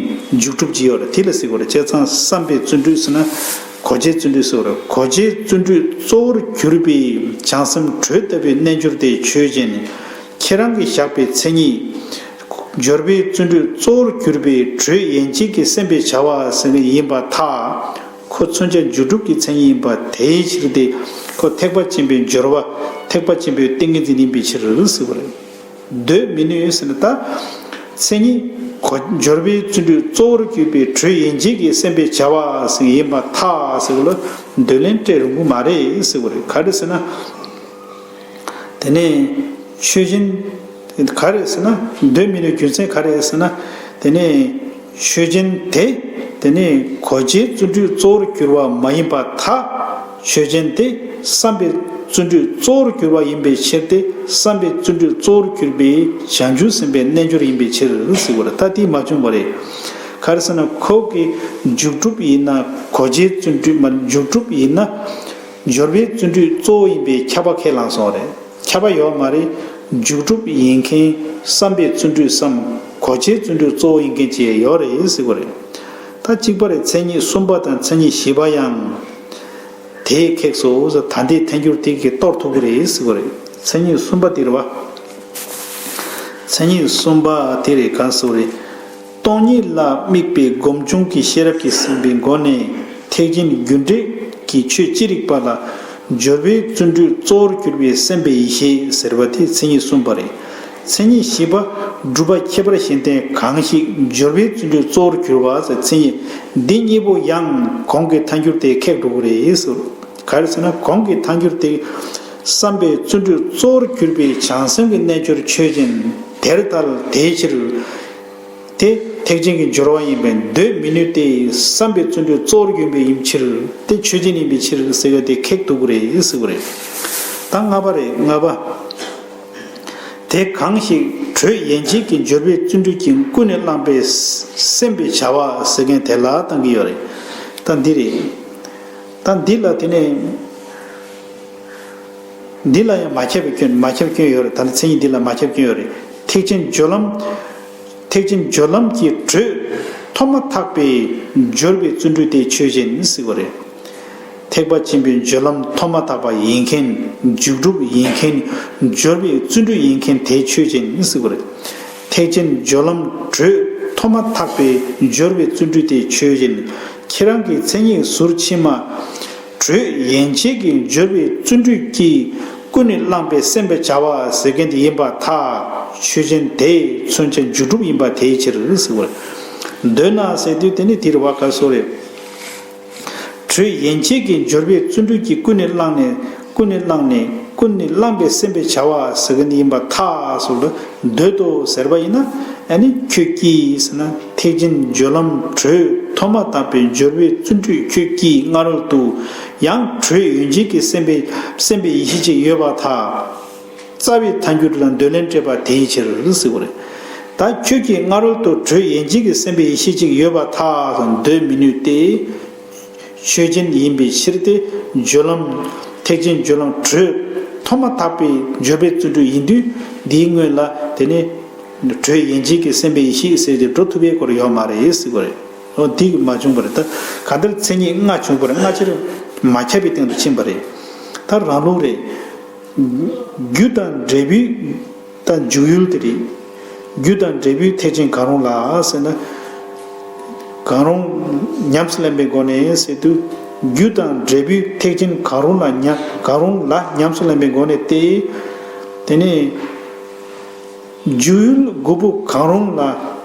འཇུག་སྒྲུབ་ཅིག་ཡོད་རེད། དེ་ལ་ཟེར་དགོས་རེད། བྱས་ཙང་བསམ་པའི་བརྩོན་འགྲུས་ཟེར་ན་གོ་ཆའི་བརྩོན་འགྲུས་ཟེར་དགོས་རེད། གོ་ཆའི་བརྩོན་འགྲུས་གཙོ་བོར་གྱུར་པའི་བྱང་སེམས་དྲོད་ལྟ་བུའི་རྣལ་འབྱོར་དེ་ཆོས་ཅན། ཁྱེད་རང་གིས་བཞག་པའི་མཚན་ཉིད། སྦྱོར་བའི་བརྩོན་འགྲུས་གཙོ་བོར་གྱུར་པའི་དྲོད་ཡན་ཆད་ཀྱི་སེམས་དཔའི་བྱ་བ་ཟེར་མཁན་ཡིན་པར་ཐལ། ཁོ་མཚོན་བྱ་འཇུག་སྒྲུབ་ཀྱི་མཚན་ཉིད་ཡིན་པ་དེའི་ཕྱིར་ཏེ། ཁོ་ཐེག་པ་ཆེན་པོའི་སྦྱོར་བ། ཐེག་པ་ཆེན་པོའི་ཏིང་ངེ་འཛིན་ཡིན་པའི་ཕྱིར་ཟེར་བ་རེད། འདོད་མི་ནུས་ཟེར་ན་ད། མཚན་ཉིད་གོ་སྦྱོར་བའི་བརྩོན་འགྲུས་གཙོ་བོར་གྱུར་པའི་དྲོད་ཡན་ཆད་ཀྱི་སེམས་པའི་བྱ་བ་ཟེར་ཡིན་པར་ཐལ་ཟེར་བ་ལ་འདོད་ལན་སྤྲད་རུང་གི་མ་རེད་ཟེར་བ་རེད། ག་རེ་ཟེར་ན། དེ་ནས་ཆོས་ཅན། ག་རེ་ཟེར་ན། འདོད་མི་ནུས་རྒྱུ་མཚན་ག་རེ་ཟེར་ན། དེ་ནས་ཆོས་ཅན་དེ། དེ་ནས་གོ་བྱའི་བརྩོན་འགྲུས་གཙོ་བོར་གྱུར་པ་མ་ཡིན་པར་ཐལ། ཆོས་ཅན་དེ་བསམ་པའི་བརྩོན་འགྲུས་གཙོ་བོར་གྱུར་པ་ཡིན་པའི་ཕྱིར་ཏེ། བསམ་པའི་བརྩོན་འགྲུས་གཙོ་བོར་གྱུར་པའི་བྱང་ཆུབ་སེམས་དཔའི་རྣལ་འབྱོར་ཡིན་པའི་ཕྱིར་ཟེར་བ་རེད། ད་དེ་མ་བྱུང་བ་རེད། ག་རེ་ཟེར་ན། ཁོ་གི་འཇུག་སྒྲུབ་ཡིན་ན་གོ་བྱའི་བརྩོན་འགྲུས་མ། འཇུག་སྒྲུབ་ཡིན་ན། སྦྱོར་བའི་བརྩོན་འགྲུས་གཙོ་བོ་ཡིན་པའི་ཁྱབ་པ་ཁས་བླངས་སོང་རེད། ཁྱབ་པ་ཡོད་མ་རེད། འཇུག་སྒྲུབ་ཡིན་མཁན་བསམ་པའི་བརྩོན་འགྲུས་སམ། གོ་བྱའི་བརྩོན་འགྲུས་གཙོ་བོ་ཡིན་མཁན་བཅས་ཡོད་རེད་ཟེར་གྱི་རེད། ད་གཅིག་པ་རེད། མཚན་ཉིད་གསུམ་པ་དང་མཚན་ཉིད་བཞི་པ་ཡང་དེས་ཁེགས་སོ་ཟེར། ད་ལྟའི་ཐལ་འགྱུར་དེ་གིས་གཏོར་ཐུབ་ཀྱི་རེད་ཟེར་གྱི་རེད། མཚན་ཉིད་གསུམ་པ་དེ་རེད་བ། མཚན་ཉིད་གསུམ་པ་དེ་རེད། ག་ཟེར་གྱི་རེད། སྟོང་ཉིད་ལ་དམིགས་པའི་སྒོམ་བྱུང་གི་ཤེས་རབ་ཀྱིས་ཟིན་པའི་སྒོ་ནས། ཐེག་ཆེན་རྒྱུ་འབྲས་ཀྱི་ཆོས་ཅི་རིགས་པ་ལ་སྦྱོར་བའི་བརྩོན་འགྲུས་གཙོ་བོར་གྱུར་པའི་སེམས་དཔའི་ཡེ་ཤེས་ཟེར་བ་དེ་མཚན་ཉིད་གསུམ་པ་རེད། མཚན་ཉིད་བཞི་པ། སྒྲུབ་པ་ཁྱད་པར་གཞན་ལྡན་གང་ཞིག་སྦྱོར་བའི་བརྩོན་འགྲུས་གཙོ་བོར་གྱུར་པ་ཟེར། མཚན་ཉིད་འདི་གཉིས་པོ་ཡང་གོང་གི་ཐལ་འགྱུར་དེ་ཁེགས་འགྲོ་གི་རེད་ཟེར། ག་རེ་ཟེར་ན། གོང་གི་ཐལ་འགྱུར་དེ། བསམ་པའི་བརྩོན་འགྲུས་གཙོ་བོར་གྱུར་པའི་བྱང་སེམས་ཀྱི་རྣལ་འབྱོར་ཆོས་ཅན། དེར་ཐལ། དེའི་ཕྱིར། དེ་ཐེག་ཆེན་གྱི་སྦྱོར་བ་ཡིན་པས་འདོད་མི་ནུས་ཏེ། བསམ་པའི་བརྩོན་འགྲུས་གཙོ་བོར་གྱུར་པའི་ཡིན་ཕྱིར་དེ་ཆོས་ཅན་ཡིན་པའི་ཕྱིར་ཟེར་བ་དེ་ཁེགས་འགྲོ་གི་རེད་ཟེར་གྱི་རེད། ད་ལྔ་པ་རེད། ལྔ་པ། དེ་གང་ཞིག་དྲོད་ཡན་ཆད་ཀྱི་སྦྱོར་བའི་བརྩོན་འགྲུས་ཀྱིས་ཀུན་ནས་བསླངས་པའི་སེམས་དཔའི་བྱ་བ་ཟེར་མཁན་དེ་ལ་བཏང་གི་ཡོད་རེད། ད་འདི་རེད། ད་འདི་ལ་དེ་ནས། འདི་ལ་ཡང་མ་ཁྱབ་པའི་སྐྱོན། མ་ཁྱབ་སྐྱོན་ཡོད་རེད། ད་ནི་མཚན་ཉིད་འདི་ལ་མ་ཁྱབ་སྐྱོན་ཡོད་རེད། ཐེག་ཆེན་སྦྱོར་ལམ། ཐེག་ཆེན་སྦྱོར་ལམ་གྱི་དྲོད་ཐོག་མ་ཐག་པའི་སྦྱོར་བའི་བརྩོན་འགྲུས་དེ་ཆོས་ཅན་ཟེར་བ་རེད། ཐེག་པ་ཆེན་པོའི་སྦྱོར་ལམ་ཐོག་མ་ཐག་པ་ཡིན་མཁན། འཇུག་སྒྲུབ་ཡིན་མཁན། སྦྱོར་བའི་བརྩོན་འགྲུས་ཡིན་མཁན་དེ་ཆོས་ཅན་ཟེར་བ་རེད། ཐེག་ཆེན་སྦྱོར་ལམ་དྲོད་ཐོག་མ་ཐག་པའི་སྦྱོར་བའི་བརྩོན་འགྲུས་དེ་ཆོས་ཅན། ཁྱེད་རང་གི་མཚན་ཉིད་ཟུར་ཕྱི་མ། དྲོད་ཡན་ཆད་ཀྱི་སྦྱོར་བའི་བརྩོན་འགྲུས་ཀྱིས་ཀུན་ནས་བསླངས་པའི་སེམས་དཔའི་བྱ་བ་ཟེར་མཁན་དེ་ཡིན་པར་ཐལ། ཆོས་ཅན་དེ་མཚོན་བྱ་འཇུག་སྒྲུབ་ཡིན་པ་དེའི་ཕྱིར་ཟེར་བ་རེད། འདོད་ན་ཟེར་དུས་དེ་ནི་དེ་རེད་བ། ག་སོ་རེད། དྲོད་ཡན་ཆད་ཀྱི་སྦྱོར་བའི་བརྩོན་འགྲུས་ཀྱིས་ཀུན་ནས་བསླངས་ནས། ཀུན་ནས་བསླངས་ནས། ཀུན་ནས་བསླངས་པའི་སེམས་དཔའི་བྱ་བ་ཟེར་མཁན་དེ་ཡིན་པར་ཐལ་ཟེར་བ་རེད། འདོད་དོ་ཟེར་བ་ཡིན་ན། ཨ་ནི་ཁྱོད་ཀྱིས་ཟེར་ན། ཐེག་ཆེན་སྦྱོར་ལམ་དྲོད་ཐོག་མ་དག་པའི་སྦྱོར་བའི་བརྩོན་འགྲུས་ཁྱོད་ཀྱིས་སྔ་རོལ་དུ་ཡང་དྲོད་ཡན་ཆད་ཀྱི་སེམས་དཔའི་སེམས་དཔའི་ཡེ་ཤེས་ཅིག་ཡོད་པར་ཐལ། རྩ་བའི་ཐལ་འགྱུར་ལ་འདོད་ལན་སྤྲད་པ་དེའི་ཕྱིར་ཟེར་བ་རེད། ད་ཁྱོད་ཀྱིས་སྔ་རོལ་དུ་དྲོད་ཡན་ཆད་ཀྱི་སེམས་དཔའི་ཡེ་ཤེས་ཅིག་ཡོད་པར་ཐལ་ཟེར་འདོད་མི་ནུས་ཏེ། ཆོས་ཅན་ཡིན་པའི་ཕྱིར་ཏེ། སྦྱོར་ལམ། ཐེག་ཆེན་སྦྱོར་ལམ་དྲོད་ཐོག་མ་ཐག་པའི་སྦྱོར་བའི་བརྩོན་འགྲུས་ཡིན་དུས། འདིའི་སྔོན་ལ་དེ་ནི་དྲོད་ཡན་ཆད་ཀྱི་སེམས་དཔའི་ཡེ་ཤེས་ཟེར་ཏེ་འགྲོ་ཐུབ་པའི་སྐོར་ཡོད་མ་རེད་ཟེར་གྱི་རེད། འོ་འདི་གིས་མ་བྱུང་བ་རེད། ད་གང་ལྟར་མཚན་ཉིད་ལྔ་བྱུང་བ་རེད། སྔ་ཕྱིར་མ་ཁྱབ་པའི་སྟེང་དུ་ཕྱིན་པ་རེད། ད་རང་ལུགས་རེད། རྒྱུ་དང་འབྲས་བུའི། ད་འཇུག་ཡུལ་དེ་རེད། རྒྱུ་དང་འབྲས་བུའི་ཐེག་ཆེན་གང་རུང་ལ་ཟེར་ན། གང་རུང་ཉམས་སུ་ལེན་པའི་སྒོ་ནས་ཟེར་དུས། རྒྱུ་དང་འབྲས་བུའི་ཐེག་ཆེན་གང་རུང་ལ་ཉམས། གང་རུང་ལ་ཉམས་སུ་ལེན་པའི་སྒོ་ནས་ཏེ། དེ་ནས་འཇུག་ཡུལ་དགུ་པོ་གང་རུང་ལ་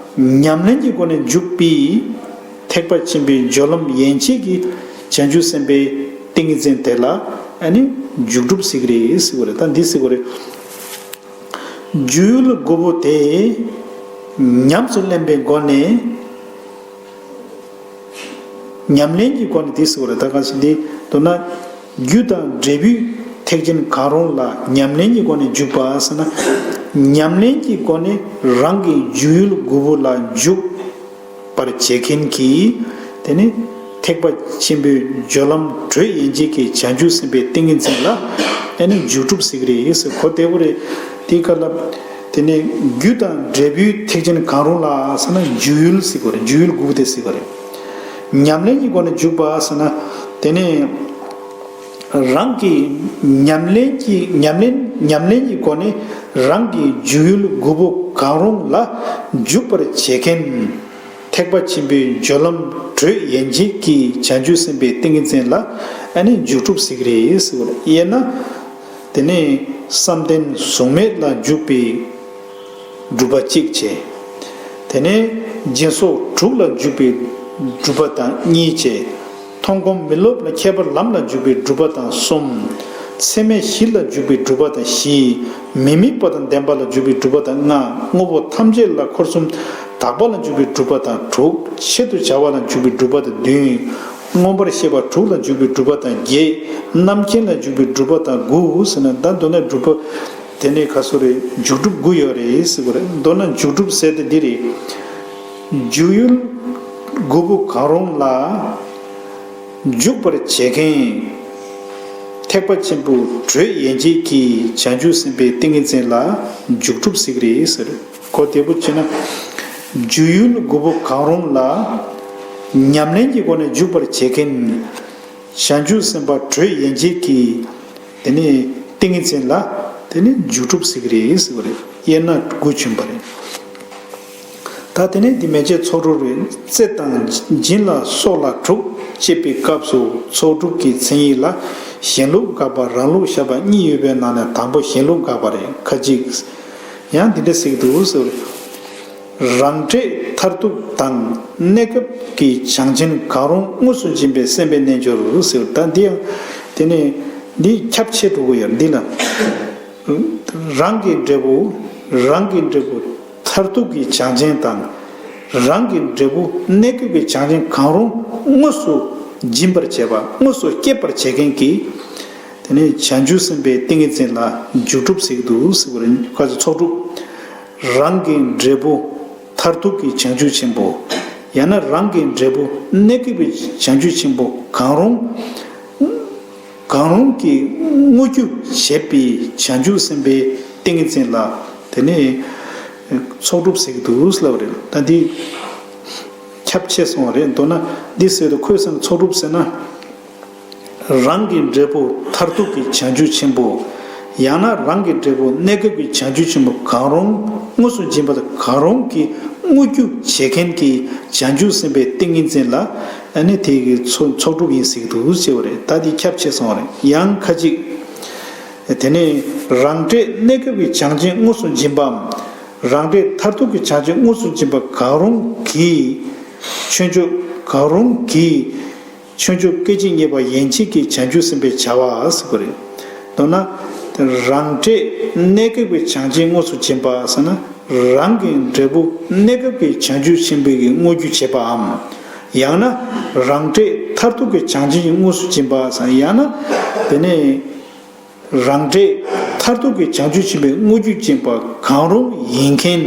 ཉམས་ལེན་གྱི་སྒོ་ནས་འཇུག་པའི་ཐེག་པ་ཆེན་པོའི་སྦྱོར་ལམ་ཡན་ཆད་ཀྱི་བྱང་ཆུབ་སེམས་དཔའི་ཏིང་ངེ་འཛིན་དེ་ལ་ཨ་ནི་འཇུག་སྒྲུབ་ཟེར་གྱི་རེད་ཟེར་བ་རེད། ད་འདི་ཟེར་བ་རེད། འཇུག་ཡུལ་དགུ་པོ་དེ་ཉམས་སུ་ལེན་པའི་སྒོ་ནས། ཉམས་ལེན་གྱི་སྒོ་ནས་དེ་ཟེར་བ་རེད། ད་ག་ཟེར་འདི་མདོར་ན། རྒྱུ་དང་འབྲས་བུའི་ཐེག་ཆེན་གང་རུང་ལ་ཉམས་ལེན་གྱི་སྒོ་ནས་འཇུག་པ་ཟེར་ན། ཉམས་ལེན་གྱི་སྒོ་ནས་རང་གི་འཇུག་ཡུལ་དགུ་པོ་ལ་འཇུག་པར་བྱེད་མཁན་གྱི། དེ་ནི་ཐེག་པ་ཆེན་པོའི་སྦྱོར་ལམ་དྲོད་ཡན་ཆད་ཀྱི་བྱང་ཆུབ་སེམས་དཔའི་ཏིང་ངེ་འཛིན་ལ་ཨ་ནི་འཇུག་སྒྲུབ་ཟེར་གྱི་རེད་ཟེར། གོ་བདེ་པོ་རེད། དེའི་སྐབས་ལ། དེ་ནས་རྒྱུ་དང་འབྲས་བུའི་ཐེག་ཆེན་གང་རུང་ལ་ཟེར་ན་འཇུག་ཡུལ་ཟེར་གྱི་རེད། འཇུག་ཡུལ་དགུ་པོ་དེ་ཟེར་གྱི་རེད། ཉམས་ལེན་གྱི་སྒོ་ནས་འཇུག་པ་ཟེར་ན། དེ་ནས་རང་གི་ཉམས་ལེན་གྱི་ཉམས་ལེན་ཉམས་ལེན་གྱི་སྒོ་ནས་རང་གི་འཇུག་ཡུལ་དགུ་པོ་གང་རུང་ལ་འཇུག་པར་བྱེད་མཁན། ཐེག་པ་ཆེན་པོའི་སྦྱོར་ལམ་བགྲོད་ཡན་ཆད་ཀྱི་བྱང་ཆུབ་སེམས་དཔའི་ཏིང་ངེ་འཛིན་ལ་ཨ་ནི་འཇུག་སྒྲུབ་ཟེར་གྱི་རེད་ཟེར་བ་རེད། དབྱེ་ན། དེ་ནས་བསམ་གཏན་གཟུགས་མེད་ལ་འཇུག་པའི་སྒྲུབ་པ་གཅིག་བྱས། དེ་ནས་སྦྱིན་སོགས་དྲུག་ལ་འཇུག་པའི་སྒྲུབ་པ་དང་གཉིས་བྱས། མཐོང་སྒོམ་མི་སློབ་ལ་ཁྱད་པར་ལམ་ལ་འཇུག་པའི་སྒྲུབ་པ་དང་གསུམ། ཚད་མེད་བཞི་ལ་འཇུག་པའི་སྒྲུབ་པ་དང་བཞི། མི་དམིགས་པ་དང་ལྡན་པ་ལ་འཇུག་པའི་སྒྲུབ་པ་དང་ལྔ། དངོས་པོ་ཐམས་ཅད་ལ་འཁོར་གསུམ་དག་པ་ལ་འཇུག་པའི་སྒྲུབ་པ་དང་དྲུག། ཆེད་དུ་བྱ་བ་ལ་འཇུག་པའི་སྒྲུབ་པ་དང་བདུན། མངོན་པར་ཤེས་པ་དྲུག་ལ་འཇུག་པའི་སྒྲུབ་པ་དང་བརྒྱད། རྣམ་མཁྱེན་ལ་འཇུག་པའི་སྒྲུབ་པ་དང་དགུ་ཟེར་ན། ད་མདོར་ན་སྒྲུབ་པ་དེ་ནས་ག་ཚོད་རེད། འཇུག་སྒྲུབ་དགུ་ཡོད་རེད་ཟེར་བ་རེད། མདོར་ན་འཇུག་སྒྲུབ་ཟེར་དེ་འདི་རེད། འཇུག་ཡུལ་དགུ་པོ་གང་རུང་ལ་འཇུག་པར་བྱེད་མཁན་ཐེག་པ་ཆེན་པོ་བགྲོད་ཡན་ཆད་ཀྱི་བྱང་ཆུབ་སེམས་དཔའི་ཏིང་ངེ་འཛིན་ལ་འཇུག་སྒྲུབ་ཟེར་གྱི་རེད་ཟེར། གོ་བདེ་པོ་བྱས་ན། འཇུག་ཡུལ་དགུ་པོ་གང་རུང་ལ་ཉམས་ལེན་གྱི་སྒོ་ནས་འཇུག་པར་བྱེད་མཁན་བྱང་ཆུབ་སེམས་དཔའ་བགྲོད་ཡན་ཆད་ཀྱི་དེ་ནས་ཏིང་ངེ་འཛིན་ལ་དེ་ནས་འཇུག་སྒྲུབ་ཟེར་གྱི་རེད་ཟེར་བ་རེད། དབྱེ་ན་དགུ་བྱོན་པ་རེད། ད་དེ་ནས་འདི་མན་ཆད་ཚོགས་དྲུག་རེད། རྩེ་དང་སྦྱིན་ལ་སོགས་ལ་དྲུག་ཅེས་པའི་སྐབས་སུ་ཚོགས་དྲུག་གི་མཚན་ཉིད་ལ་གཞན་ལུགས་དགག་པ་རང་ལུགས་བཞག་པ་གཉིས་ཡོད་པའི་ནང་ནས་དང་པོ་གཞན་ལུགས་དགག་པ་རེད། ཁ་ཅིག་ཡང་འདི་འདྲ་ཟེར་གྱི་འདུག་ཟེར། རང་འབྲས་མཐར་ཐུག་དང་གནས་སྐབས་ཀྱི་བྱང་ཆེན་གང་རུང་དངོས་སུ་འབྱིན་པའི་སེམས་དཔའི་རྣལ་འབྱོར་ཟེར། ད་འདི་ཡང་དེ་ནས་འདི་ཁྱབ་ཆེ་འགྲོ་གི་ཡོད། འདི་ལ། རང་གི་འབྲས་བུ། རང་གི་འབྲས་བུ་མཐར་ཐུག་གི་བྱང་ཆེན་དང་། རང་གི་འབྲས་བུ་གནས་སྐབས་ཀྱི་བྱང་ཆེན་གང་རུང་དངོས་སུ་སྦྱིན་པར་བྱེད་པ། དངོས་སུ་སྐྱེད་པར་བྱེད་མཁན་གྱི་དེ་ནས་བྱང་ཆུབ་སེམས་དཔའི་ཏིང་ངེ་འཛིན་ལ་འཇུག་སྒྲུབ་ཟེར་གྱི་འདུག་ཟེར་བ་རེད། ཁ་ཅིག་ཚོགས་སྒྲུབ། རང་གི་འབྲས་བུ་མཐར་ཐུག་གི་བྱང་ཆུབ་ཆེན་པོ། ཡང་ན་རང་གི་འབྲས་བུ་གནས་སྐབས་ཀྱི་བྱང་ཆུབ་ཆེན་པོ་གང་རུང་། གང་རུང་གིས་དངོས་གྱུར་བྱེད་པའི་བྱང་ཆུབ་སེམས་དཔའི་ཏིང་ངེ་འཛིན་ལ་དེ་ནས་ཚོགས་སྒྲུབ་ཟེར་གྱི་འདུག་ལབ་རེད། ད་འདི་ཁྱབ་ཆེ་སོང་བ་རེད། མདོར་ན་འདི་ཟེར་དུས་ཁོས་ཟེར་ན་ཚོགས་སྒྲུབ་ཟེར་ན། རང་གི་འབྲས་བུ་མཐར་ཐུག་གི་བྱང་ཆུབ་ཆེན་པོ། ཡང་ན་རང་གི་འབྲས་བུ་གནས་སྐབས་ཀྱི་བྱང་ཆུབ་ཆེན་པོ་གང་རུང་དངོས་སུ་འབྱིན་པ་དང་། གང་རུང་གིས་དངོས་གྱུར་བྱེད་མཁན་གྱི་བྱང་ཆུབ་སེམས་དཔའི་ཏིང་ངེ་འཛིན་ལ་ཨ་ནི་དེ་གི་ཚོགས་ཚོགས་སྒྲུབ་ཡིན་ཟེར་གྱི་འདུག་ཅེས་པ་རེད། ད་དེ་ཁྱབ་ཆེ་སོང་བ་རེད། ཡང་ཁ་ཅིག་དེ་ནས་རང་འབྲས་གནས་སྐབས་ཀྱི་བྱང་ཆེན་དངོས་སུ་འབྱིན་པའམ། རང་འབྲས་མཐར་ཐུག་གི་བྱང་ཆེན་དངོས་སུ་འབྱིན་པ་གང་རུང་གིས། ཆོས་མཆོག་གང་རུང་གིས། ཆོས་མཆོག་སྐད་ཅིག་གཉིས་པ་ཡན་ཆད་ཀྱི་བྱང་ཆུབ་སེམས་དཔའི་བྱ་བ་ཟེར་བ་རེད། མདོར་ན། རང་འབྲས་གནས་སྐབས་ཀྱི་བྱང་ཆེན་དངོས་སུ་འབྱིན་པ་ཟེར་ན། རང་གི་འབྲས་བུ་གནས་སྐབས་ཀྱི་བྱང་ཆུབ་ཆེན་པོའི་གི་དངོས་རྒྱུ་བྱེད་པའམ། ཡང་ན། རང་འབྲས་མཐར་ཐུག་གི་བྱང་ཆེན་གྱི་དངོས་སུ་འབྱིན་པ་ཟེར་ན། ཡང་ན། དེ་ནས། རང་འབྲས་མཐར་ཐུག་གི་བྱང་ཆུབ་ཆེན་པོའི་དངོས་རྒྱུ་ཅན་པ་གང་རུང་ཡིན་མཁན།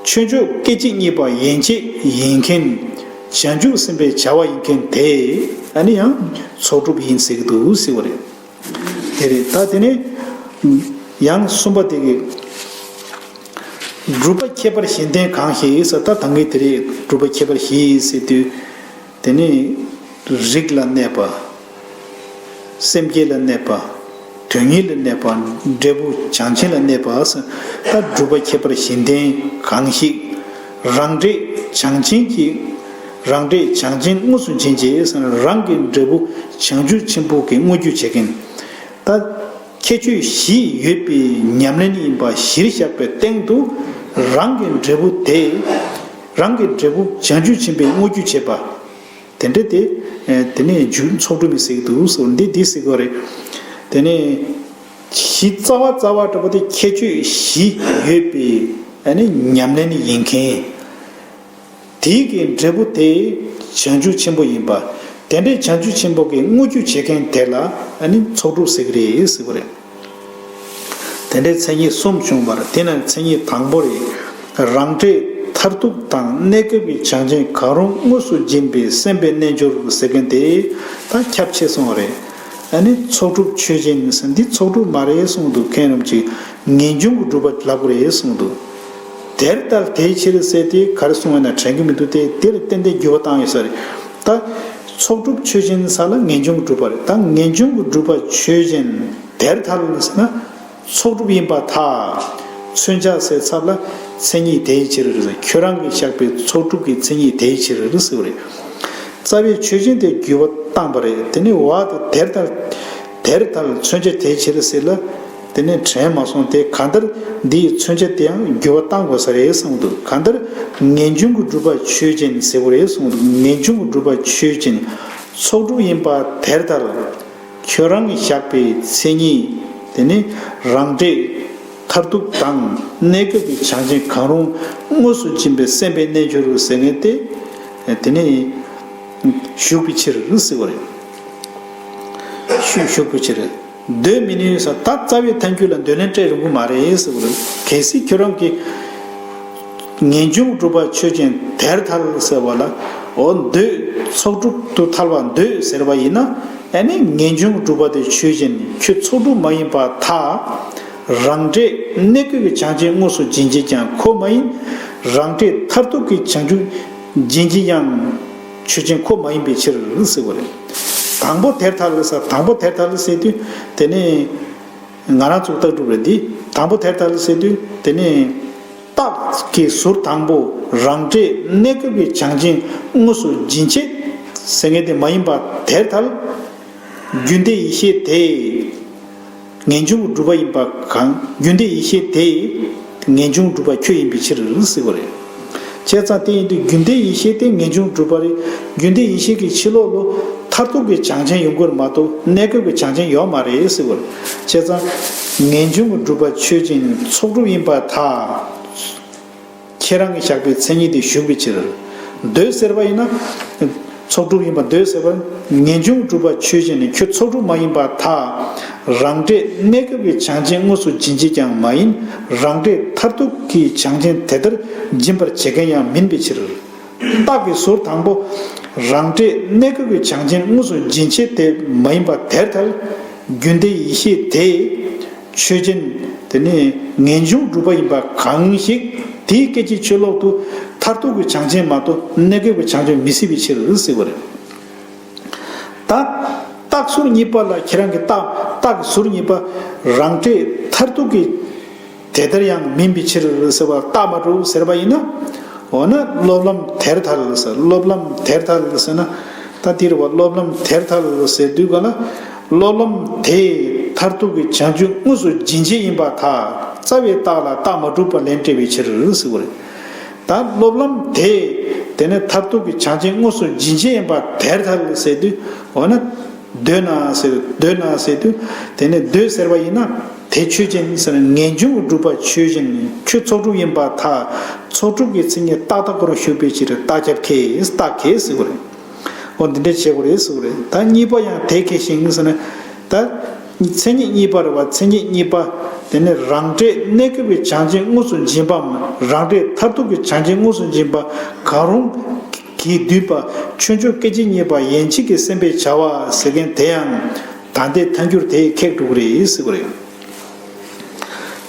ཆོས་མཆོག་སྐད་ཅིག་གཉིས་པ་ཡན་ཆད་ཡིན་མཁན། བྱང་ཆུབ་སེམས་དཔའི་བྱ་བ་ཡིན་མཁན་དེ་ཨ་ནི་ཡང་ཚོགས་སྒྲུབ་ཡིན་ཟེར་གྱི་འདུག་ཟེར་བ་རེད། དེ་རེད། ད་དེ་ནས་ཡང་གསུམ་པ་དེ་གི། སྒྲུབ་པ་ཁྱད་པར་གཞན་ལྡན་གང་ཞིག་ཟེར། ད་ད་གིན་དེ་རེད། སྒྲུབ་པ་ཁྱད་པར་བཞི་ཟེར་དུས། དེ་ནི་རིགས་ལ་གནས་པ། སེམས་བསྐྱེད་ལ་གནས་པ། དོན་གཉེར་ལ་གནས་པ། འབྲས་བུ་བྱང་ཆེན་ལ་གནས་པ་ཟེར། ད་སྒྲུབ་པ་ཁྱད་པར་གཞན་ལྡན་གང་ཞིག་རང་འབྲས་བྱང་ཆེན་གྱི། རང་འབྲས་བྱང་ཆེན་དངོས་སུ་འབྱིན་བྱེད་ཟེར་ན། རང་གི་འབྲས་བུ་བྱང་ཆུབ་ཆེན་པོ་གི་དངོས་རྒྱུ་བྱེད་མཁན། ད་ཁྱད་ཆོས་བཞི་ཡོད་པའི་ཉམས་ལེན་ཡིན་པ་གཞིར་བཞག་པའི་སྟེང་དུ། རང་གི་འབྲས་བུ་དེ། རང་གི་འབྲས་བུ་བྱང་ཆུབ་ཆེན་པོའི་དངོས་རྒྱུ་བྱེད་པ། དེ་འདྲ་དེ། དེ་ནས་རྒྱུ་ཚོགས་སྒྲུབ་ཡིན་ཟེར་གྱི་འདུག་ཟེར། འདི་འདི་ཟེར་གྱི་རེད། དེ་ནས་གཞི་རྩ་བ་རྩ་བ་འདྲ་པོ་དེ་ཁྱད་ཆོས་བཞི་ཡོད་པའི་ཨ་ནི་ཉམས་ལེན་ཡིན་མཁན། དེའི་གི་འབྲས་བུ་དེ་བྱང་ཆུབ་ཆེན་པོ་ཡིན་པ། དེ་འདྲའི་བྱང་ཆུབ་ཆེན་པོ་གི་དངོས་རྒྱུ་བྱེད་མཁན་དེ་ལ་ཨ་ནི་ཚོགས་སྒྲུབ་ཟེར་གྱི་རེད་ཟེར་གྱི་རེད། དེ་འདྲའི་མཚན་ཉིད་གསུམ་བྱུང་བར། དེ་ནས་མཚན་ཉིད་དང་པོ་རེད། རང་འབྲས་མཐར་ཐུག་དང་གནས་སྐབས་ཀྱི་བྱང་ཆེན་གང་རུང་དངོས་སུ་འབྱིན་པའི་སེམས་དཔའི་རྣལ་འབྱོར་ཟེར་མཁན་དེ་ད་ཁྱབ་ཆེ་སོང་བ་རེད། ཨ་ནི་ཚོགས་སྒྲུབ་ཆོས་ཅན་ཟེར། འདི་ཚོགས་སྒྲུབ་མ་རེད་གསུངས་འདུག་མཁན་རྣམས་ཀྱིས། ངེས་འབྱུང་གི་སྒྲུབ་པ་ལབ་དགོས་རེད་གསུངས་འདུག་དེར་ལྟར་དེའི་ཕྱིར་ཟེར་དེ་ག་རེ་གསུངས་པ་ན་དྲན་གྱི་མི་འདུག་སྟེ། དེ་ལ་ཏན་ཏན་འགྱུར་བ་བཏང་ཡོད་ས་རེད། ད་ཚོགས་སྒྲུབ་ཆོས་ཅན་ས་ལ་ངེས་འབྱུང་གི་སྒྲུབ་པ་རེད། ད་ངེས་འབྱུང་གི་སྒྲུབ་པ་ཆོས་ཅན། དེར་ཐལ་ཟེར་ན། ཚོགས་སྒྲུབ་ཡིན་པར་ཐལ། མཚོན་བྱ་ཟེར་ཚབ་ལ་ མཚན་ཉིད་དེའི་ཕྱིར། ཁྱོད་རང་གིས་བཞག་པའི་ཚོགས་དྲུག་གི་མཚན་ཉིད་དེའི་ཕྱིར་ཟེར་བ་རེད། རྩ་བའི་ཆོས་ཅན་དེ་འགྱུར་བ་བཏང་བ་རེད། དེ་ནི་བ་དེ་དེར་ཐལ། དེར་ཐལ་མཚོན་བྱ་དེའི་ཕྱིར་ཟེར་ལ། དེ་ནི་དྲན་མ་སོང་སྟེ། གང་ལྟར་འདིའི་མཚོན་བྱ་དེའང་འགྱུར་བ་བཏང་དགོས་ས་རེད་གསུངས་འདུག་གང་ལྟར་ངེས་འབྱུང་གི་སྒྲུབ་པ་ཆོས་ཅན་ཟེར་བ་རེད་གསུངས་འདུག་ངེས་འབྱུང་གི་སྒྲུབ་པ་ཆོས་ཅན། ཚོགས་དྲུག་ཡིན་པ་དེར་ཐལ། ཁྱོད་རང་གིས་བཞག་པའི་མཚན་ཉིད་དེ་ནི་རང་འབྲས་མཐར་ཐུག་དང་གནས་སྐབས་ཀྱི་བྱང་ཆེན་གང་རུང་དངོས་སུ་འབྱིན་པའི་སེམས་པའི་རྣལ་འབྱོར་ཟེར་མཁན་དེ། དེ་ནི་ཞུགས་པའི་ཕྱིར་ཟེར་བ་རེད། ཞུགས་ཞུགས་པའི་ཕྱིར། འདོད་མི་ནུས་ས། ད་རྩ་བའི་ཐལ་འགྱུར་ལ་འདོད་ལན་སྤྲད་རུང་གི་མ་རེད་ཟེར་བ་རེད། གལ་སྲིད་ཁྱོད་རང་གིས་ངེས་འབྱུང་སྒྲུབ་པ་ཆོས་ཅན་དེར་ཐལ་ཟེར་བ་ལ། འོ་འདོད། ཚོགས་དྲུག་ཏུ་ཐལ་བ་འདོད་ཟེར་བ་ཡིན་ན། ཨ་ནི་ངེས་འབྱུང་སྒྲུབ་པ་དེ་ཆོས་ཅན། ཁྱོད་ཚོགས་དྲུག་མ་ཡིན་པར་ཐལ། རང་འབྲས་གནས་སྐབས་ཀྱི་བྱང་ཆེན་དངོས་སུ་འབྱིན་བྱེད་ཀྱང་ཁོ་མ་ཡིན། རང་འབྲས་མཐར་ཐུག་གི་བྱང་ཆུབ་འབྱིན་བྱེད་ཀྱང་ཆོས་ཅན་ཁོ་མ་ཡིན་པའི་ཕྱིར་ཟེར་བ་རེད། དང་པོ་དེར་ཐལ་ཟེར། དང་པོ་དེར་ཐལ་ཟེར་དུས་དེ་ནི། ང་རང་ཚོ་ལྟ་གྲུབ་རེད་འདི། དང་པོ་དེར་ཐལ་ཟེར་དུས་དེ་ནི། རྟགས་ཀྱི་ཟུར་དང་པོ་རང་འབྲས་གནས་སྐབས་ཀྱི་བྱང་ཆེན་དངོས་སུ་འབྱིན་བྱེད་ཟེར་མཁན་དེ་མ་ཡིན་པ་དེར་ཐལ། རྒྱུ་འབྲས་ཡིད་ཤེས་དེ་ངེས་འབྱུང་གི་སྒྲུབ་པ་ཡིན་པ་གང་། རྒྱུ་འབྲས་ཡིད་ཤེས་དེ་ངེས་འབྱུང་སྒྲུབ་པ་ཁྱོད་ཡིན་པའི་ཕྱིར་ཟེར་བ་རེད། བྱས་ཙང་དེ་ཡིན་དུས་རྒྱུ་འབྲས་ཡིད་ཤེས་དེ་ངེས་འབྱུང་སྒྲུབ་པ་རེད། རྒྱུ་འབྲས་ཡིད་ཤེས་ཀྱི་ཕྱི་ལོགས་ལ་མཐར་ཐུག་གི་བྱང་ཆེན་ཡོང་གི་རེད་མ་གཏོགས་གནས་སྐབས་ཀྱི་བྱང་ཆེན་ཡོད་མ་རེད་ཟེར་བ་རེད། བྱས་ཙང་ངེས་འབྱུང་གི་སྒྲུབ་པ་ཆོས་ཅན། ཚོགས་དྲུག་ཡིན་པར་ཐལ། ཁྱེད་རང་གིས་བཞག་པའི་མཚན་ཉིད་དེ་ཞུགས་པའི་ཕྱིར། འདོད་ཟེར་བ་ཡིན་ན། ཚོགས་དྲུག་ཡིན་པ་འདོད་ཟེར་བ། ངེས་འབྱུང་སྒྲུབ་པ་ཆོས་ཅན། ཁྱོད་ཚོགས་དྲུག་མ་ཡིན་པར་ཐལ། རང་འབྲས་གནས་སྐབས་ཀྱི་བྱང་ཆེན་དངོས་སུ་འབྱིན་བྱེད་ཀྱང་མ་ཡིན། རང་འབྲས་མཐར་ཐུག་གི་བྱང་ཆེན་དེ་ལྟར་འབྱིན་པར་བྱེད་མཁན་ཡང་མིན་པའི་ཕྱིར། རྟགས་ཀྱི་ཟུར་དང་པོ་རང་འབྲས་གནས་སྐབས་ཀྱི་བྱང་ཆེན་དངོས་སུ་འབྱིན་བྱེད་དེ་མ་ཡིན་པ་དེར་ཐལ། རྒྱུ་འབྲས་ཡིད་ཤེས་དེ་ཆོས་ཅན། དེ་ནི་ངེས་འབྱུང་སྒྲུབ་པ་ཡིན་པ་གང་ཞིག་དེའི་སྐད་ཅིག་ཕྱི་ལོགས་སུ་མཐར་ཐུག་གི་བྱང་ཆེན་མ་གཏོགས་གནས་སྐབས་ཀྱི་བྱང་ཆེན་མི་སྲིད་པའི་ཕྱིར་ཟེར་བ་རེད། ད་རྟགས་ཟུར་གཉིས་པ་ལ་ཁྱེད་རང་གི་རྟགས། རྟགས་ཀྱི་ཟུར་གཉིས་པ་རང་འབྲས་མཐར་ཐུག་གི་དེ་ལྟར་ཡང་མིན་པའི་ཕྱིར་ཟེར་བ་རྟགས་མ་གྲུབ་ཟེར་བ་ཡིན་ན། འོ་ན་སློབ་ལམ་དེར་ཐལ་ཟེར། སློབ་ལམ་དེར་ཐལ་ཟེར་ན། ད་དེ་རེད་བ། སློབ་ལམ་དེར་ཐལ་ཟེར་དུས་ག་ལ། སློབ་ལམ་དེ་མཐར་ཐུག་གི་བྱང་ཆུབ་དངོས་སུ་འབྱིན་བྱེད་ཡིན་པར་ཐལ། རྩ་བའི་རྟགས་ལ་རྟགས་མ་གྲུབ་པ་ལན་སྤྲད་པའི་ཕྱིར་ཟེར་བ་རེད། ད་སློབ་ལམ་དེ་དེ་ནི་མཐར་ཐུག་གི་བྱང་ཆེན་དངོས་སུ་འབྱིན་བྱེད་ཡིན་པ་དེར་ཐལ་ཟེར་དུས། འོ་ན། འདོད་ན་ཟེར། འདོད་ན་ཟེར་དུས་དེ་ནི་འདོད་ཟེར་བ་ཡིན་ན་དེ་ཆོས་ཅན་ཟེར། ངེས་འབྱུང་གི་སྒྲུབ་པ་ཆོས་ཅན། ཁྱོད་ཚོགས་དྲུག་ཡིན་པར་ཐལ། ཚོགས་དྲུག་གི་མཚན་ཉིད་རྟག་རྟག་པར་ཞུགས་པའི་ཕྱིར་རྟགས་ཁྱབ་ཁེལ། རྟགས་ཁེལ་ཟེར་བ་རེད། འོ་འདི་འདྲ་བྱེད་དགོས་རེད་ཟེར་བ་རེད། ད་གཉིས་པ་ཡང་དེ་ཁེལ་ཞིང་ཟེར་ན། ད་མཚན་ཉིད་གཉིས་པ་རེད་བ། མཚན་ཉིད་གཉིས་པ་དེ་ནི་རང་འབྲས་གནས་སྐབས་ཀྱི་བྱང་ཆེན་དངོས་སུ་འབྱིན་པའམ་རང་འབྲས་མཐར་ཐུག་གི་བྱང་ཆེན་དངོས་སུ་འབྱིན་པ་གང་རུང་གིས་བསྡུས་པ་ཆོས་མཆོག་སྐད་ཅིག་གཉིས་པ་ཡན་ཆད་ཀྱི་སེམས་པས་བྱ་བ་ཟེར་མཁན་དེ་ཡང་ད་ལྟའི་ཐལ་འགྱུར་དེས་ཁེགས་འགྲོ་གི་རེད་ཟེར་བ་རེད།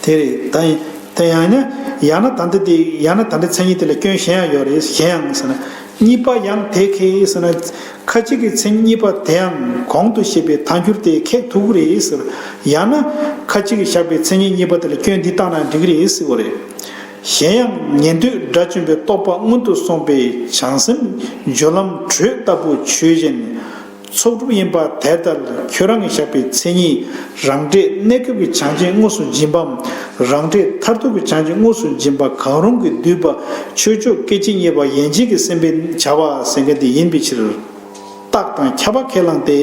དེ་རེད། ད་ཡིན། དེ་ཡང་ན་ཡང་ན་ད་ལྟ་དེ་ཡང་ན་ད་ལྟའི་མཚན་ཉིད་དེ་ལ་སྐྱོན་གཞན་ཡང་ཡོད་རེད། གཞན་ཡང་ཟེར་ན། གཉིས་པ་ཡང་དེ་ཁེལ་ཟེར་ན། ཁ་ཅིག་གིས་མཚན་ཉིད་གཉིས་པ་དེའང་གོང་དུ་བཤད་པའི་ཐལ་འགྱུར་དེས་ཁེགས་ཐུབ་ཀྱི་རེད་ཟེར། ཡང་ན་ཁ་ཅིག་གིས་བཞག་པའི་མཚན་ཉིད་གཉིས་པ་དེ་ལ་སྐྱོན་འདི་བཏང་ན་འགྲིག་གི་རེད་ཟེར་བ་རེད། གཞན་ཡང་ཉན་ཐོས་དགྲ་བཅོམ་པའི་རྟོགས་པ་མངོན་དུ་སོང་བའི་བྱང་སེམས་སྦྱོར་ལམ་དྲོད་ལྟ་བུ་ཆོས་ཅན། ཚོགས་དྲུག་ཡིན་པ་དེར་ཐལ། ཁྱོད་རང་གིས་བཞག་པའི་མཚན་ཉིད་རང་འབྲས་གནས་སྐབས་ཀྱི་བྱང་ཆེན་དངོས་སུ་འབྱིན་པའམ་རང་འབྲས་མཐར་ཐུག་གི་བྱང་ཆེན་དངོས་སུ་འབྱིན་པ་གང་རུང་གིས་བསྡུས་པ་ཆོས་མཆོག་སྐད་ཅིག་གཉིས་པ་ཡན་ཆད་ཀྱི་སེམས་པས་བྱ་བ་ཟེར་མཁན་དེ་ཡིན་པའི་ཕྱིར། རྟགས་དང་ཁྱབ་པ་ཁས་བླངས་ཏེ།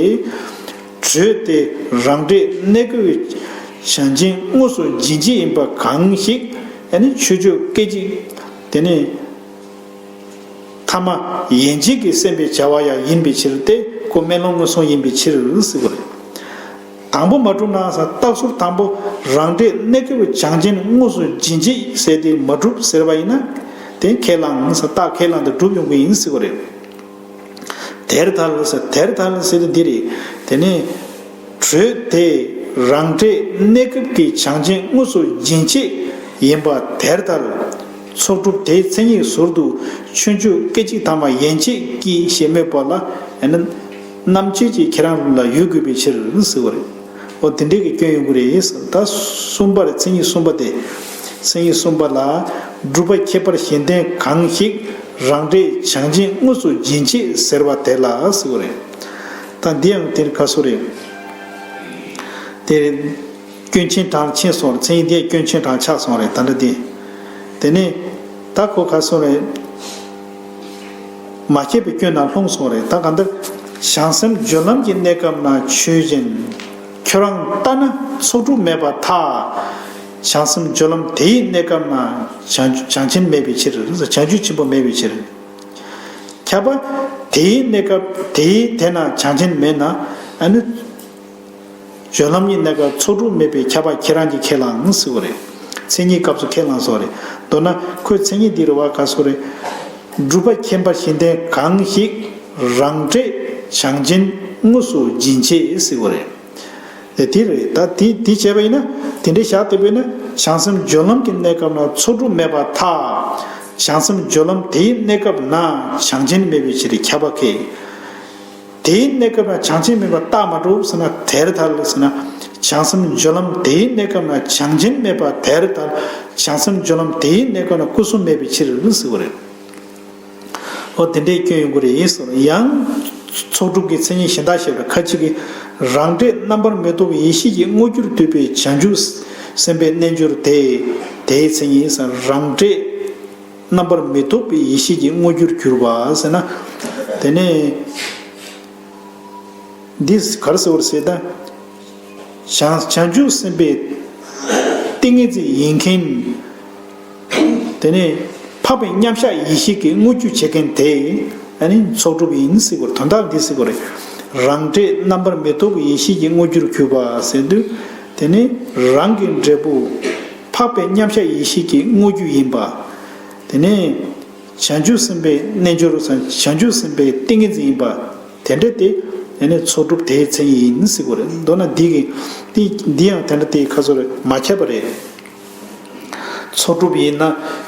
དྲོད་དེ་རང་འབྲས་གནས་སྐབས་ཀྱི་བྱང་ཆེན་དངོས་སུ་འབྱིན་བྱེད་ཡིན་པ་གང་ཞིག་ཨ་ནི་ཆོས་མཆོག་སྐད་ཅིག་དེ་ནི། ཐ་མ་ཡན་ཆད་ཀྱི་སེམས་པས་བྱ་བ་ཡང་ཡིན་པའི་ཕྱིར་ཏེ། ཁོ་སྨོན་ལམ་མངོན་སུམ་ཡིན་པའི་ཕྱིར་ཟེར་བ་རེད། དང་པོ་མ་གྲུབ་ན་ཟེར། རྟགས་ཟུར་དང་པོ་རང་འབྲས་གནས་སྐབས་བྱང་ཆེན་དངོས་སུ་འབྱིན་བྱེད་ཟེར་དེ་མ་གྲུབ་ཟེར་བ་ཡིན་ན། དེ་ཁས་བླངས་ཟེར། རྟགས་ཁས་བླངས་ཏེ་གྲུབ་ཡོང་གི་ཡིན་ཟེར་བ་རེད། དེར་ཐལ་ཟེར། དེར་ཐལ་ཟེར་དེ་འདི་རེད། དེ་ནས། དྲོད་དེ་རང་འབྲས་གནས་སྐབས་ཀྱི་བྱང་ཆེན་དངོས་སུ་འབྱིན་བྱེད་ཡིན་པ་དེར་ཐལ། ཚོགས་སྒྲུབ་དེའི་མཚན་ཉིད་ཟུར་དུ་ཆོས་མཆོག་སྐད་ཅིག་ཐ་མ་ཡན་ཆད་ཀྱིས་ཞེས་སྨོས་པ་ལ་ཡང་ན་རྣམ་དཔྱོད་ཀྱིས་ཁྱེད་རང་ལ་ཡོད་དགོས་པའི་ཕྱིར་ཟེར་བ་རེད། འོ་དེ་འདྲའི་གི་སྐྱོན་ཡོང་གི་རེད་ཟེར། ད་གསུམ་པ་རེད། མཚན་ཉིད་གསུམ་པ་དེ། མཚན་ཉིད་གསུམ་པ་ལ། སྒྲུབ་པ་ཁྱད་པར་གཞན་ལྡན་གང་ཞིག་རང་འབྲས་བྱང་ཆེན་དངོས་སུ་འབྱིན་བྱེད་ཟེར་བ་དེ་ལ་ཟེར་བ་རེད། ད་འདི་ཡང་དེར་ག་སུ་རེད། དེ་སྐྱོན་ཆེན་གྲངས་ཆེན་སོང་རེད། མཚན་ཉིད་འདི་སྐྱོན་ཆེན་གྲངས་ཆག་སོང་རེད། ད་འདྲ་འདི། དེ་ནས་ད་ཁོ་ག་སོང་རེད། མ་ཁྱབ་པའི་སྐྱོན་རྣམས་ལྷུང་སོང་རེད། ད་ག་འདིར་བྱང་སེམས་སྦྱོར་ལམ་གྱི་གནས་སྐབས་ན་ཆོས་ཅན། ཁྱོད་རང་ལྟ་ན་ཚོགས་དྲུག་མེད་པར་ཐལ། བྱང་སེམས་སྦྱོར་ལམ་དེའི་གནས་སྐབས་ན་བྱང་བྱང་ཆེན་མེད་པའི་ཕྱིར། བྱང་ཆུབ་ཆེན་པོ་མེད་པའི་ཕྱིར། ཁྱབ་པ་དེའི་གནས་སྐབས་དེའི་དེ་ན་བྱང་ཆེན་མེད་ན། ཨ་ནི་སྦྱོར་ལམ་གྱི་གནས་སྐབས་ཚོགས་དྲུག་མེད་པའི་ཁྱབ་པ་ཁྱེད་རང་གིས་ཁས་བླངས་ཟེར་བ་རེད། མཚན་ཉིད་སྐབས་སུ་ཁས་བླངས་སོ་རེད། མདོར་ན་ཁོའི་མཚན་ཉིད་འདི་རེད་བ། ག་སོ་རེད། སྒྲུབ་པ་ཁྱད་པར་གཞན་ལྡན་གང་ཞིག་རང་འབྲས་བྱང་ཆེན་དངོས་སུ་འབྱིན་བྱེད་ཟེར་བ་རེད། དེ་དེ་རེད། ད་དེ་དེ་བྱས་པ་ཡིན་ན། དེ་འདྲའི་བཞག་བསྡད་པ་ཡིན་ན། བྱང་སེམས་སྦྱོར་ལམ་གྱི་གནས་སྐབས་ན་ཚོགས་དྲུག་མེད་པར་ཐལ། བྱང་སེམས་སྦྱོར་ལམ་དེའི་གནས་སྐབས་ན་བྱང་ཆེན་མེད་པའི་ཕྱིར་ཁྱབ་པ་ཁས། དེའི་གནས་སྐབས་ན་བྱང་ཆེན་མེད་པར་རྟགས་མ་གྲུབ་ཟེར་ན། དེར་ཐལ་ཟེར་ན། བྱང་སེམས་སྦྱོར་ལམ་དེའི་གནས་སྐབས་ན་བྱང་ཆེན་མེད་པ་དེར་ཐལ། བྱང་སེམས་སྦྱོར་ལམ་དེའི་གནས་སྐབས་ན་སྐུ་གསུམ་མེད་པའི་ཕྱིར་ཟེར་བ་རེད། འོ་དེ་འདྲའི་སྐྱོན་ཡོང་གི་རེད་ཟེར། ཡང་ཚོགས་སྒྲུབ་ཀྱི་མཚན་ཉིད་གཞན་དག་བཤད་པ་ཁ་ཅིག་གིས། རང་འབྲས་རྣམ་པར་མི་རྟོག་པའི་ཡེ་ཤེས་ཀྱི་དངོས་རྒྱུར་འདོད་པའི་བྱང་ཆུབ་སེམས་དཔའི་རྣལ་འབྱོར་དེ། དེའི་མཚན་ཉིད་ཟེར། རང་འབྲས་རྣམ་པར་མི་རྟོག་པའི་ཡེ་ཤེས་ཀྱི་དངོས་རྒྱུར་གྱུར་པ་ཟེར་ན། དེ་ནས་འདི་ག་རེ་ཟེར་བ་རེད་ཟེར་ན། བྱང་བྱང་ཆུབ་སེམས་དཔའི་ཏིང་ངེ་འཛིན་ཡིན་མཁན། དེ་ནས་འཕགས་པའི་མཉམ་གཞག་ཡེ་ཤེས་ཀྱི་དངོས་རྒྱུ་བྱེད་མཁན་དེ། ཨ་ནི་ཚོགས་སྒྲུབ་ཡིན་ཟེར་དགོས་རེད། དོན་དག་འདི་ཟེར་དགོས་རེད། རང་འབྲས་རྣམ་པར་མི་རྟོག་པའི་ཡེ་ཤེས་ཀྱི་དངོས་རྒྱུར་གྱུར་པ་ཟེར་དུས། དེ་ནི་རང་གི་འབྲས་བུ་འཕགས་པའི་མཉམ་གཞག་ཡེ་ཤེས་ཀྱི་དངོས་རྒྱུ་ཡིན་པ། དེ་ནས་བྱང་ཆུབ་སེམས་དཔའི་རྣལ་འབྱོར་སམ། བྱང་ཆུབ་སེམས་དཔའི་ཏིང་ངེ་འཛིན་ཡིན་པ། དེ་འདྲ་དེ་ཨ་ནི་ཚོགས་སྒྲུབ་དེའི་མཚན་ཉིད་ཡིན་ཟེར་དགོས་རེད། མདོར་ན་འདི་གི་འདི་འདི་ཡང་དེ་འདྲ་དེ་ག་ཚོད་རེད། མ་ཁྱབ་པ་རེད། ཚོགས་སྒྲུབ་ཡིན་ན་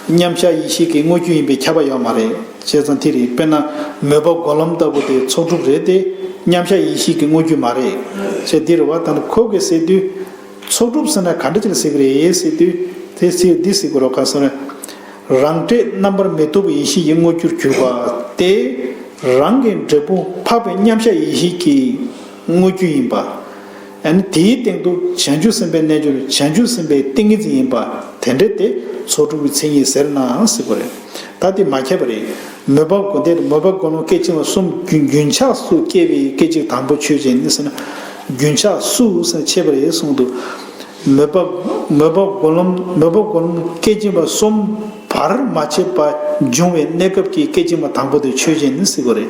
མཉམ་གཞག་ཡེ་ཤེས་ཀྱི་དངོས་རྒྱུ་ཡིན་པས་ཁྱབ་པ་ཡོད་མ་རེད། བྱས་ཙང་དེ་རེད། དཔེར་ན་མོས་པ་སྒོམ་ལམ་ལྟ་བུ་དེ་ཚོགས་སྒྲུབ་རེད་དེ། མཉམ་གཞག་ཡེ་ཤེས་ཀྱི་དངོས་རྒྱུ་མ་རེད། བྱས་འདི་རེད་བ། ད་ནི་ཁོ་གིས་ཟེར་དུས། ཚོགས་སྒྲུབ་ཟེར་ན་ག་འདྲ་ཅིག་ལ་ཟེར་གི་རེད་ཟེར་དུས། དེ་ཚེ་འདི་ཟེར་དགོས་རོགས་ག་ཟེར་ན། རང་འབྲས་རྣམ་པར་མི་རྟོག་པའི་ཡེ་ཤེས་ཀྱི་དངོས་རྒྱུར་གྱུར་པ་སྟེ། རང་གི་འབྲས་བུ་འཕགས་པའི་མཉམ་གཞག་ཡེ་ཤེས་ཀྱི་དངོས་རྒྱུ་ཡིན་པ། ཨ་ནི་དེའི་སྟེང་དུ་བྱང་ཆུབ་སེམས་དཔའི་རྣལ་འབྱོར། བྱང་ཆུབ་སེམས་དཔའི་ཏིང་ངེ་འཛིན་ཡིན་པ། དེ་འདྲ་དེ་ཚོགས་སྒྲུབ་ཀྱི་མཚན་ཉིད་ཟེར་ན་ཟེར་དགོས་རེད། ད་དེ་མ་ཁྱབ་པ་རེད། མོས་པ་སྒོམ་དེ་མོས་པ་སྒོམ་ལམ་སྐད་ཅིག་མ་གསུམ་རྒྱུན་རྒྱུན་ཆགས་སུ་སྐྱེ་བའི་སྐད་ཅིག་དང་པོ་ཆོས་ཅན་ནི་ཟེར་ན། རྒྱུན་ཆགས་སུ་ཟེར་ན་ཆད་པ་རེད་གསུངས་འདུག་མོས་པ་མོས་པ་སྒོམ་ལམ་མོས་པ་སྒོམ་ལམ་སྐད་ཅིག་མ་གསུམ་བར་མ་ཆད་པ་འབྱུང་བའི་གནས་སྐབས་ཀྱི་སྐད་ཅིག་མ་དང་པོ་དེ་ཆོས་ཅན་ནི་ཟེར་དགོས་རེད།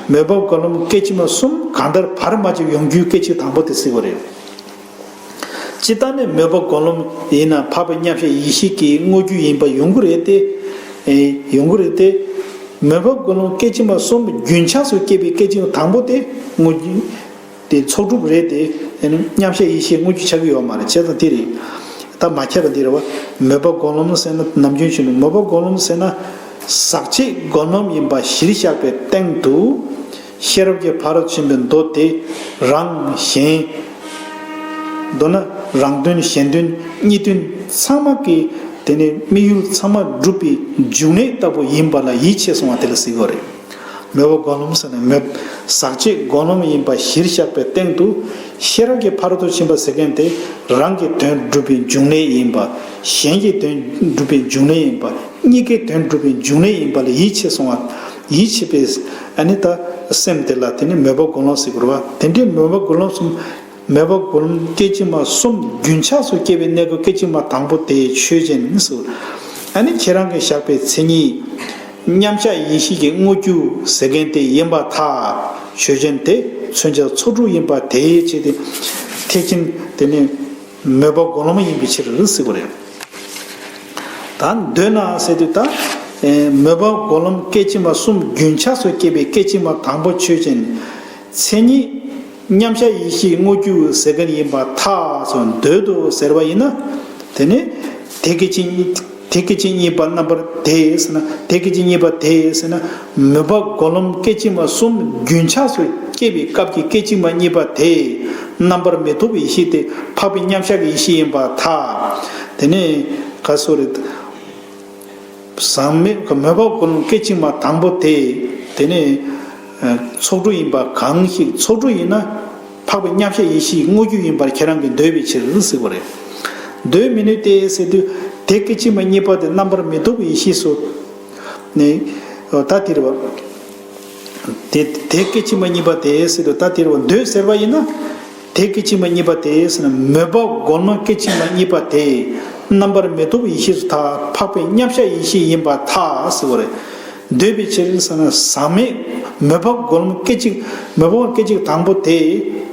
མོས་པ་སྒོམ་ལམ་སྐད་ཅིག་མ་གསུམ་གང་ལྟར་བར་མ་ཆད་ཡོང་རྒྱུའི་སྐད་ཅིག་དང་པོ་དེ་ཟེར་དགོས་རེད། སྤྱིར་བཏང་ནས་མོས་པ་སྒོམ་ལམ་ཡིན་ན་འཕགས་པའི་མཉམ་གཞག་ཡེ་ཤེས་ཀྱི་དངོས་རྒྱུ་ཡིན་པ་ཡོང་གི་རེད་དེ། ཨེ་ཡོང་གི་རེད་དེ། མོས་པ་སྒོམ་ལམ་སྐད་ཅིག་མ་གསུམ་རྒྱུན་ཆགས་སུ་སྐྱེས་པའི་སྐད་ཅིག་དང་པོ་དེ་དངོས་རྒྱུ། དེ་ཚོགས་སྒྲུབ་རེད་དེ། ཨེ་མཉམ་གཞག་ཡེ་ཤེས་དངོས་རྒྱུ་ཆགས་ཀྱི་ཡོད་མ་རེད། བྱས་ཙང་དེ་རེད། ད་མ་ཁྱབ་པ་འདི་རེད་བ། མོས་པ་སྒོམ་ལམ་ཟེར་ན་ནམ་རྒྱུན་བྱུང་ནས་མོས་པ་སྒོམ་ལམ་ཟེར་ན། ཟག་བཅས་སྒོམ་ལམ་ཡིན་པ་གཞིར་བཞག་པའི་སྟེང་དུ། ཤེས་རབ་ཀྱི་ཕ་རོལ་ཏུ་ཕྱིན་པའི་མདོ་དེ་རང་གཞན། མདོར་ན་རང་དོན་གཞན་དོན་གཉིས་དོན་ཚང་མ་གི་དེ་ནས་དམིགས་ཡུལ་ཚང་མ་འགྲུབ་པའི་འབྱུང་གནས་ལྟ་བུ་ཡིན་པ་ལ་ཡིད་ཆེས་སོང་བ་དེ་ལ་ཟེར་གྱི་ཡོད་རེད། མོས་པ་སྒོམ་ལམ་ཟེར་ན་མོས། ཟག་བཅས་སྒོམ་ལམ་ཡིན་པ་གཞིར་བཞག་པའི་སྟེང་དུ། ཤེས་རབ་ཀྱི་ཕ་རོལ་ཏུ་ཕྱིན་པ་ཟེར་མཁན་དེ་རང་གི་དོན་སྒྲུབ་པའི་འབྱུང་གནས་ཡིན་པ། གཞན་གྱི་དོན་སྒྲུབ་པའི་འབྱུང་གནས་ཡིན་པ། གཉིས་ཀའི་དོན་སྒྲུབ་པའི་འབྱུང་གནས་ཡིན་པ་ལ་ཡིད་ཆེས་སོང་བ། ཡིད་ཆེས་པའི་ཨ་ནི་ད་སེམས་དེ་ལ་དེ་ནི་མོས་པ་སྒོམ་ལམ་ཟེར་དགོས་རེད་བ། དེ་འདྲའི་མོས་པ་སྒོམ་ལམ་གསུམ། མོས་པ་སྒོམ་ལམ་སྐད་ཅིག་མ་གསུམ་རྒྱུན་ཆགས་སུ་སྐྱེ་བའི་གནས་སྐབས་སྐད་ཅིག་མ་དང་པོ་དེ་ཆོས་ཅན་ནི་ཟེར། ཨ་ནི་ཁྱེད་རང་གིས་བཞག་པའི་མཚན་ཉིད། མཉམ་གཞག་ཡེ་ཤེས་ཀྱི་དངོས་རྒྱུ་ཟེར་མཁན་དེ་ཡིན་པར་ཐལ། ཆོས་ཅན་དེ་མཚོན་བྱ་ཚོགས་དྲུག་ཡིན་པ་དེའི་ཕྱིར་ཏེ། ཐེག་ཆེན་དེ་ནི་མོས་པ་སྒོམ་ལམ་ཡིན་པའི་ཕྱིར་ཟེར་དགོས་རེད། ད་འདོད་ན་ཟེར་དུས་ད། ཨེ་མོས་པ་སྒོམ་ལམ་སྐད་ཅིག་མ་གསུམ་རྒྱུན་ཆགས་སུ་སྐྱེ་བའི་སྐད་ཅིག་མ་དང་པོ་ཆོས་ཅན། མཚན་ཉིད། མཉམ་གཞག་ཡེ་ཤེས་དངོས་རྒྱུ་ཟེར་མཁན་ཡིན་པར་ཐལ་ཟེར་འདོད་དོ་ཟེར་བ་ཡིན་ན། དེ་ནི་དེ་སྐད་ཅིག་དེ་སྐད་ཅིག་གཉིས་པ་རྣམ་པར་དེ་ཟེར་ན། དེ་སྐད་ཅིག་གཉིས་པ་དེ་ཟེར་ན། མོས་པ་སྒོམ་ལམ་སྐད་ཅིག་མ་གསུམ་རྒྱུན་ཆགས་སུ་སྐྱེ་བའི་སྐབས་ཀྱི་སྐད་ཅིག་མ་གཉིས་པ་དེ། རྣམ་པར་མི་རྟོག་པའི་ཡེ་ཤེས་དེ་འཕགས་པའི་མཉམ་གཞག་གི་ཡེ་ཤེས་ཡིན་པར་ཐལ། དེ་ནི་ག་སོ་རེད། ཟག་མེད་མོས་པ་སྒོམ་ལམ་སྐད་ཅིག་མ་དང་པོ་དེ། དེ་ནས་ཚོགས་དྲུག་ཡིན་པ་གང་ཞིག་ཚོགས་དྲུག་ཡིན་ན་འཕགས་པའི་མཉམ་གཞག་ཡེ་ཤེས་དངོས་རྒྱུ་ཡིན་པར་ཁྱེད་རང་གིས་འདོད་པའི་ཕྱིར་ཟེར་བ་རེད། འདོད་མི་ནུས་ཏེ་ཟེར་དུས་དེ་སྐད་ཅིག་མ་གཉིས་པ་དེ་རྣམ་པར་མི་རྟོག་པའི་ཡེ་ཤེས་སུ། ནས་ད་དེ་རེད་བ། དེ་དེ་སྐད་ཅིག་མ་གཉིས་པ་དེ་ཟེར་དུས་ད་དེ་རེད་བ། འདོད་ཟེར་བ་ཡིན་ན། དེ་སྐད་ཅིག་མ་གཉིས་པ་དེ་ཟེར་ན་མོས་པ་སྒོམ་ལམ་སྐད་ཅིག་མ་གཉིས་པ་དེ། རྣམ་པར་མི་རྟོག་པའི་ཡེ་ཤེས་སུ་ཐལ། འཕགས་པའི་མཉམ་གཞག་ཡེ་ཤེས་ཡིན་པར་ཐལ་ཟེར་བ་རེད། འདོད་པའི་ཕྱིར་ཟེར་ན་ཟག་མེད་མོས་པ་སྒོམ་ལམ་སྐད་ཅིག་མོས་པ་སྐད་ཅིག་དང་པོ་དེ་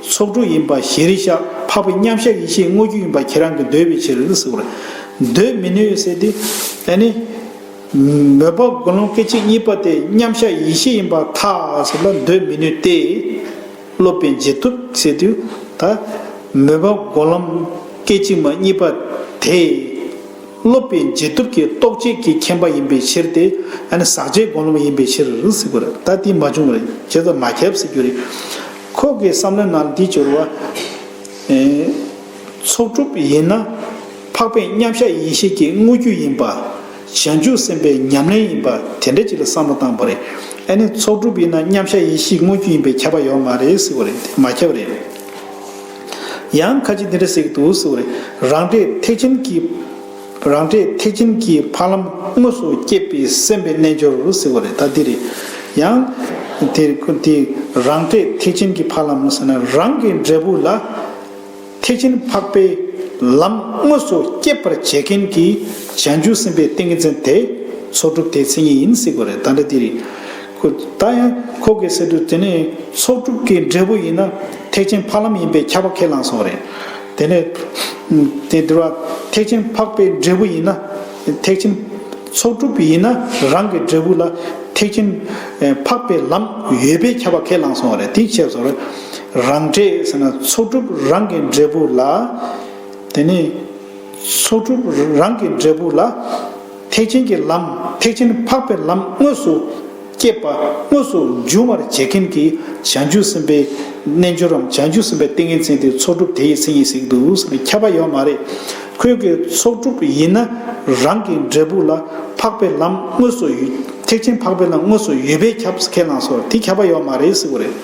ཚོགས་དྲུག་ཡིན་པ་གཞིར་བཞག་འཕགས་པའི་མཉམ་གཞག་ཡེ་ཤེས་དངོས་རྒྱུ་ཡིན་པ་ཁྱེད་རང་གིས་འདོད་པའི་ཕྱིར་ཟེར་བ་རེད། འདོད་མི་ནུས་ཟེར་དུས་ཨ་ནི། མོས་པ་སྒོམ་ལམ་སྐད་ཅིག་གཉིས་པ་དེ་མཉམ་གཞག་ཡེ་ཤེས་ཡིན་པར་ཐལ་ཟེར་ལ་འདོད་མི་ནུས་ཏེ། སློབ་པའི་འབྱེད་སྟོབས་ཟེར་དུས་ད་མོས་པ་སྒོམ་ལམ་སྐད་ཅིག་མ་གཉིས་པ་དེ། སློབ་པའི་འབྱེད་སྟོབས་ཀྱི་རྟོག་བཅས་ཀྱི་མཁྱེན་པ་ཡིན་པའི་ཕྱིར་ཏེ། ཨ་ནི་ཟག་བཅས་སྒོམ་ལམ་ཡིན་པའི་ཕྱིར་ཟེར་དགོས་རེད། ད་དེ་མ་བྱུང་བ་རེད། བྱས་ཙང་མ་ཁྱབ་ཟེར་རྒྱུ་རེད། ཁོ་གི་བསམ་བློའི་ནང་འདི་སྦྱོར་བ། ཚོགས་དྲུག་ཡིན་ན་འཕགས་པའི་མཉམ་གཞག་ཡེ་ཤེས་ཀྱི་དངོས་རྒྱུ་ཡིན་པ། བྱང་ཆུབ་སེམས་དཔའི་ཉམས་ལེན་ཡིན་པ་དེ་འདྲ་ཅིག་ལ་བསམ་བློ་བཏང་བ་རེད། ཨ་ནི་ཚོགས་དྲུག་ཡིན་ན་མཉམ་གཞག་ཡེ་ཤེས་དངོས་རྒྱུ་ཡིན་པའི་ཁྱབ་པ་ཡོད་མ་རེད་ཟེར་བ་རེད། དེ་མ་ཁྱབ་རེད། ཡང་ཁ་ཅིག་འདི་འདྲ་ཟེར་གྱི་འདུག་ཟེར་བ་རེད། རང་འབྲས་ཐེག་ཆེན་གྱི། རང་འབྲས་ཐེག་ཆེན་གྱི་འཕགས་ལམ་དངོས་སུ་སྐྱེས་པའི་སེམས་དཔའི་རྣལ་འབྱོར་ཟེར་བ་རེད། ད་འདི་རེད། ཡང་དེ་དེ་རང་འབྲས་ཐེག་ཆེན་གྱི་འཕགས་ལམ་ཟེར་ན་རང་གི་འབྲས་བུ་ལ། ཐེག་ཆེན་འཕགས་པའི་ལམ་དངོས་སུ་སྐྱེད་པར་བྱེད་མཁན་གྱི་བྱང་ཆུབ་སེམས་དཔའི་ཏིང་ངེ་འཛིན་དེ་ཚོགས་དྲུག་དེའི་མཚན་ཉིད་ཡིན་ཟེར་དགོས་རེད། ད་འདྲ་དེ་རེད། ཁོ་ད་ཡང་ཁོ་གིས་ཟེར་དུས་དེ་ནས་ཚོགས་དྲུག་གི་འབྲས་བུ་ཡིན་ན་ཐེག་ཆེན་འཕགས་ལམ་ཡིན་པའི་ཁྱབ་པ་ཁས་བླངས་སོང་བ་རེད། དེ་ནས་དེ་འདྲ་བ་ཐེག་ཆེན་འཕགས་པའི་འབྲས་བུ་ཡིན་ན་ཐེག་ཆེན་ཚོགས་དྲུག་ཡིན་ན་རང་གི་འབྲས་བུ་ལ་ཐེག་ཆེན་འཕགས་པའི་ལམ་ཡོད་པའི་ཁྱབ་པ་ཁས་བླངས་སོང་བ་རེད། དེ་ཁྱབ་སོང་བ་རེད། རང་འབྲས་ཟེར་ན་ཚོགས་དྲུག་རང་གི་འབྲས་བུ་ལ། དེ་ནས་ཚོགས་དྲུག་རང་གི་འབྲས་བུ་ལ། ཐེག་ཆེན་གྱི་ལམ་ཐེག་ཆེན་འཕགས་པའི་ལམ་དངོས་སུ་སྐྱེད་པ་དངོས་སུ་འབྱུང་བར་བྱེད་མཁན་གྱི་བྱང་ཆུབ་སེམས་དཔའི་རྣལ་འབྱོར་རམ་བྱང་ཆུབ་སེམས་དཔའི་ཏིང་ངེ་འཛིན་དེ་ཚོགས་དྲུག་དེའི་མཚན་ཉིད་ཟེར་གྱི་འདུག་ཟེར་ནས་ཁྱབ་པ་ཡོད་མ་རེད། ཁོས་ཀྱི་ཚོགས་དྲུག་ཡིན་ན་རང་གི་འབྲས་བུ་ལ་འཕགས་པའི་ལམ་དངོས་སུ་ཡོད། ཐེག་ཆེན་འཕགས་པའི་ལམ་དངོས་སུ་ཡོད་པའི་ཁྱབ་ཁས་བླངས་སོ། དེ་ཁྱབ་པ་ཡོད་མ་རེད་ཟེར་བ་རེད།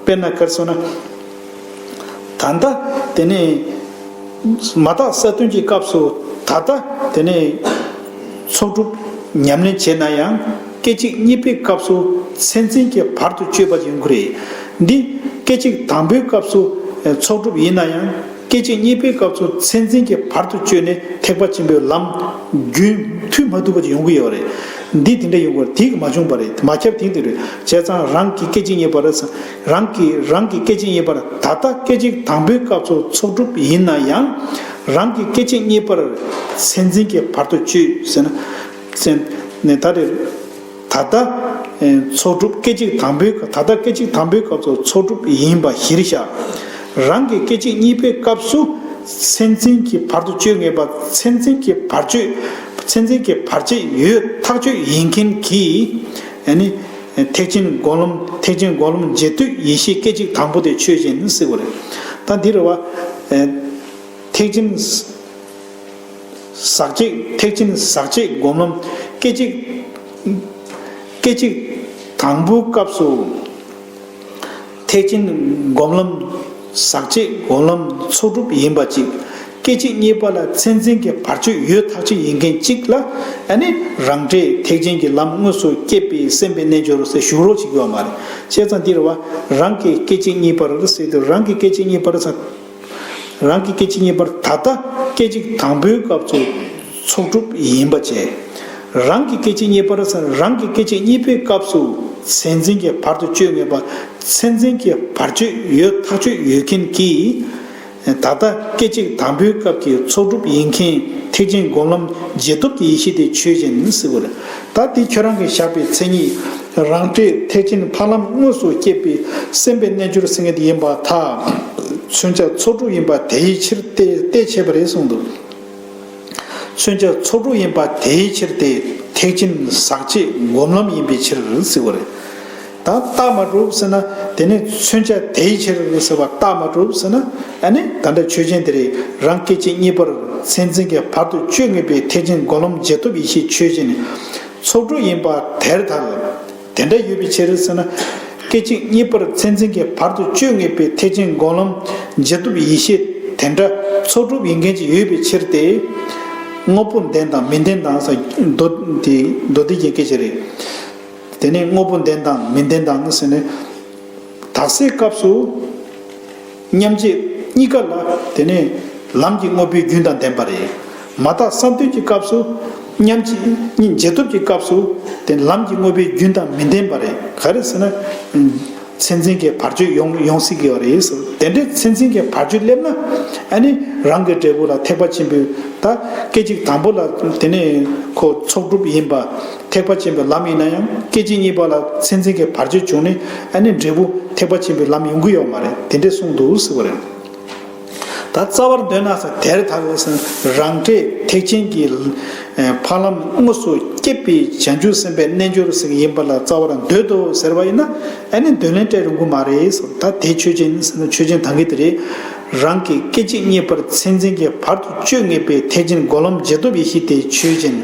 དཔེར་ན་ག་རེ་ཟེར་ན། ད་ལྟ་དེ་ནས་མ་དག་ས་བདུན་གྱི་སྐབས་སུ་ད་ལྟ་དེ་ནས་ཚོགས་དྲུག་ཉམས་ལེན་བྱས་ན་ཡང་སྐད་ཅིག་གཉིས་པའི་སྐབས་སུ་མཚན་འཛིན་གྱི་བར་དུ་གཅོད་པ་ཡོང་གི་རེད། འདི་སྐད་ཅིག་དང་པོའི་སྐབས་སུ་ཚོགས་དྲུག་ཡིན་ན་ཡང་སྐད་ཅིག་གཉིས་པའི་སྐབས་སུ་མཚན་འཛིན་གྱི་བར་དུ་གཅོད་ནས་ཐེག་པ་ཆེན་པོའི་ལམ་རྒྱུན་མཐུད་མ་ཐུབ་པ་ཡོང་གི་ཡོད་རེད། འདི་དེ་འདྲ་ཡོང་གི་རེད། དེ་གི་མ་བྱུང་བ་རེད། མ་ཁྱབ་དེ་འདི་རེད། བྱས་ཙང་རང་གི་སྐད་ཅིག་གཉིས་པར་རང་གི་རང་གི་སྐད་ཅིག་གཉིས་པར་ད་ལྟ་སྐད་ཅིག་དང་པོའི་སྐབས་སུ་ཚོགས་དྲུག་ཡིན་ན་ཡང་རང་གི་སྐད་ཅིག་གཉིས་པར་མཚན་འཛིན་གྱི་བར་དུ་གཅོད་ཟེར་ན། ཟེར་ནས་ད་རེད། ད་ལྟ་ཚོགས་དྲུག་སྐད་ཅིག་དང་པོའི་ད་ལྟ་སྐད་ཅིག་དང་པོའི་སྐབས་སུ་ཚོགས་དྲུག་ཡིན་པ་གཞིར་བཞག་རང་གི་སྐད་ཅིག་གཉིས་པའི་སྐབས་སུ་མཚན་འཛིན་གྱི་བར་དུ་གཅོད་ངེས་པ། མཚན་འཛིན་གྱི་བར་གཅོད། མཚན་འཛིན་གྱི་བར་ཆད་ཡོད་ཐག་ཆོད་ཡིན་མཁན་གྱི་ཨ་ནི་ཐེག་ཆེན་སྒོམ་ལམ་ཐེག་ཆེན་སྒོམ་ལམ་འབྱེད་སྡུད་ཡེ་ཤེས་སྐད་ཅིག་དང་པོ་དེ་ཆོས་ཅན་ཟེར་བ་རེད། ད་འདི་རེད་བ། ཐེག་ཆེན་ཟག་བཅས་ཐེག་ཆེན་ཟག་བཅས་སྒོམ་ལམ་སྐད་ཅིག་སྐད་ཅིག་དང་པོའི་སྐབས་སུ། ཐེག་ཆེན་སྒོམ་ལམ་ཟག་བཅས་སྒོམ་ལམ་ཚོགས་དྲུག་ཡིན་པ་གཅིག་སྐད་ཅིག་གཉིས་པ་ལ་མཚན་འཛིན་གྱི་བར་གཅོད་ཡོད་ཐག་ཆོད་ཡིན་མཁན་གཅིག་ལ་ཨ་ནི་རང་འབྲས་ཐེག་ཆེན་གྱི་ལམ་དངོས་སུ་སྐྱེད་པའི་སེམས་དཔའི་རྣལ་འབྱོར་ཟེར་ཞུ་རོགས་བྱེད་དགོས་པ་མ་རེད། བྱས་ཙང་འདི་རེད་བ། རང་གི་སྐད་ཅིག་གཉིས་པར་ཟེར་དུས་རང་གི་སྐད་ཅིག་གཉིས་པར་ཟེར། རང་གི་སྐད་ཅིག་གཉིས་པར་ད་ལྟ་སྐད་ཅིག་དང་པོའི་སྐབས་སུ་ཚོགས་དྲུག་ཡིན་པ་བྱས། རང་གི་སྐད་ཅིག་གཉིས་པར་རང་གི་སྐད་ཅིག་གཉིས་པའི་སྐབས་སུ་མཚན་འཛིན་གྱི་བར་དུ་གཅོད་ངེས་པ། མཚན་འཛིན་གྱི་བར་གཅོད་ཡོད་ཐག་ཆོད་ཡོད་མཁན་གྱིས། ད་ལྟ་སྐད་ཅིག་དང་པོའི་སྐབས་ཀྱི་ཚོགས་དྲུག་ཡིན་མཁན་ཐེག་ཆེན་སྒོམ་ལམ་རྗེས་ཐོབ་ཀྱི་ཡེ་ཤེས་དེ་ཆོས་ཅན་ཟེར་བ་རེད། ད་དེ་ཁྱོད་རང་གིས་བཞག་པའི་མཚན་ཉིད་རང་འབྲས་ཐེག་ཆེན་འཕགས་ལམ་དངོས་སུ་སྐྱེད་པའི་སེམས་དཔའི་རྣལ་འབྱོར་ཟེར་མཁན་དེ་ཡིན་པར་ཐལ། མཚོན་བྱ་ཚོགས་དྲུག་ཡིན་པ་དེའི་ཕྱིར་ཏེ་ཏེ་བྱས་པ་རེད་གསུངས་འདུག་མཚོན་བྱ་ཚོགས་དྲུག་ཡིན་པ་དེའི་ཕྱིར་ཏེ་ཐེག་ཆེན་ཟག་བཅས་སྒོམ་ལམ་ཡིན་པའི་ཕྱིར་ཟེར་བ་རེད། ད་རྟགས་མ་གྲུབ་ཟེར་ན། དེ་ནི་མཚོན་བྱ་དེའི་ཕྱིར་ཟེར་བ་རྟགས་མ་གྲུབ་ཟེར་ན། ཨ་ནི་ད་ལྟ་ཆོས་ཅན་དེ་རེད། རང་སྐད་ཅིག་གཉིས་པར་མཚན་འཛིན་གྱི་བར་དུ་གཅོད་ངེས་པའི་ཐེག་ཆེན་སྒོམ་ལམ་རྗེས་ཐོབ་ཡེ་ཤེས་ཆོས་ཅན། ཚོགས་སྒྲུབ་ཡིན་པ་དེར་ཐལ། དེ་འདྲ་ཡོད་པའི་ཕྱིར་ཟེར་ན། སྐད་ཅིག་གཉིས་པར་མཚན་འཛིན་གྱི་བར་དུ་གཅོད་ངེས་པའི་ཐེག་ཆེན་སྒོམ་ལམ་རྗེས་ཐོབ་ཡེ་ཤེས་དེ་འདྲ་ཚོགས་སྒྲུབ་ཡིན་མཁན་ཅིག་ཡོད་པའི་ཕྱིར་ཏེ། དངོས་པོ་བདེན་དང་མི་བདེན་དང་ཟེར་མདོ་དེ་མདོ་སྡེ་གི་སྐད་ཆ་རེད། དེ་ནས་དངོས་པོ་བདེན་དང་མི་བདེན་དང་ཟེར་ནས། དག་སའི་སྐབས་སུ་མཉམ་རྗེས་གཉིས་ཀ་ལ་དེ་ནས་ལམ་གྱི་དངོས་པོའི་རྒྱུན་དང་ལྡན་པ་རེད། མ་དག་བསམ་གཏན་གྱི་སྐབས་སུ་མཉམ་རྗེས་རྗེས་ཐོབ་ཀྱི་སྐབས་སུ་དེ་ལམ་གྱི་དངོས་པོའི་རྒྱུན་དང་མི་ལྡན་པ་རེད། ག་རེ་ཟེར་ན། མཚན་འཛིན་གྱི་བར་ཆད་ཡོང་ཡོང་སྲིད་ཀྱི་ཡོད་རེད་ཟེར། དེ་འདྲའི་མཚན་འཛིན་གྱི་བར་ཆད་སླེབས་ན། ཨ་ནི་རང་གི་འབྲས་བུ་ལ་ཐེག་པ་ཆེན་པོའི་ད་སྐད་ཅིག་དང་པོ་ལ་དེ་ནས་ཁོ་ཚོགས་སྒྲུབ་ཡིན་པ། ཐེག་པ་ཆེན་པོའི་ལམ་ཡིན་ན་ཡང་སྐད་ཅིག་གཉིས་པ་ལ་མཚན་འཛིན་གྱི་བར་ཆད་བྱུང་ནས། ཨ་ནི་འབྲས་བུ་ཐེག་པ་ཆེན་པོའི་ལམ་ཡོང་གི་ཡོད་མ་རེད། དེ་འདྲས་གསུངས་འདུག་ཟེར་བ་རེད། ད་རྩ་བར་འདོད་ན་ཟེར། དེར་ཐལ་ཟེར། རང་འབྲས་ཐེག་ཆེན་གྱི་ཕ་ལམ་དངོས་སུ་སྐྱེད་པའི་བྱང་ཆུབ་སེམས་དཔའི་རྣལ་འབྱོར་ཟེར་གྱི་ཡིན་པ་ལ་རྩ་བར་འདོད་དོ་ཟེར་བ་ཡིན་ན། ཨ་ནི་འདོད་ལན་སྤྲད་རུང་གི་མ་རེད་ཟེར། ད་དེ་ཆོས་ཅན་ཟེར་ན་ཆོས་ཅན་དང་གི་དེ་རེད། རང་གི་སྐད་ཅིག་གཉིས་པར་མཚན་འཛིན་གྱི་བར་དུ་གཅོད་ངེས་པའི་ཐེག་ཆེན་སྒོམ་ལམ་རྗེས་ཐོབ་ཡེ་ཤེས་དེ་ཆོས་ཅན།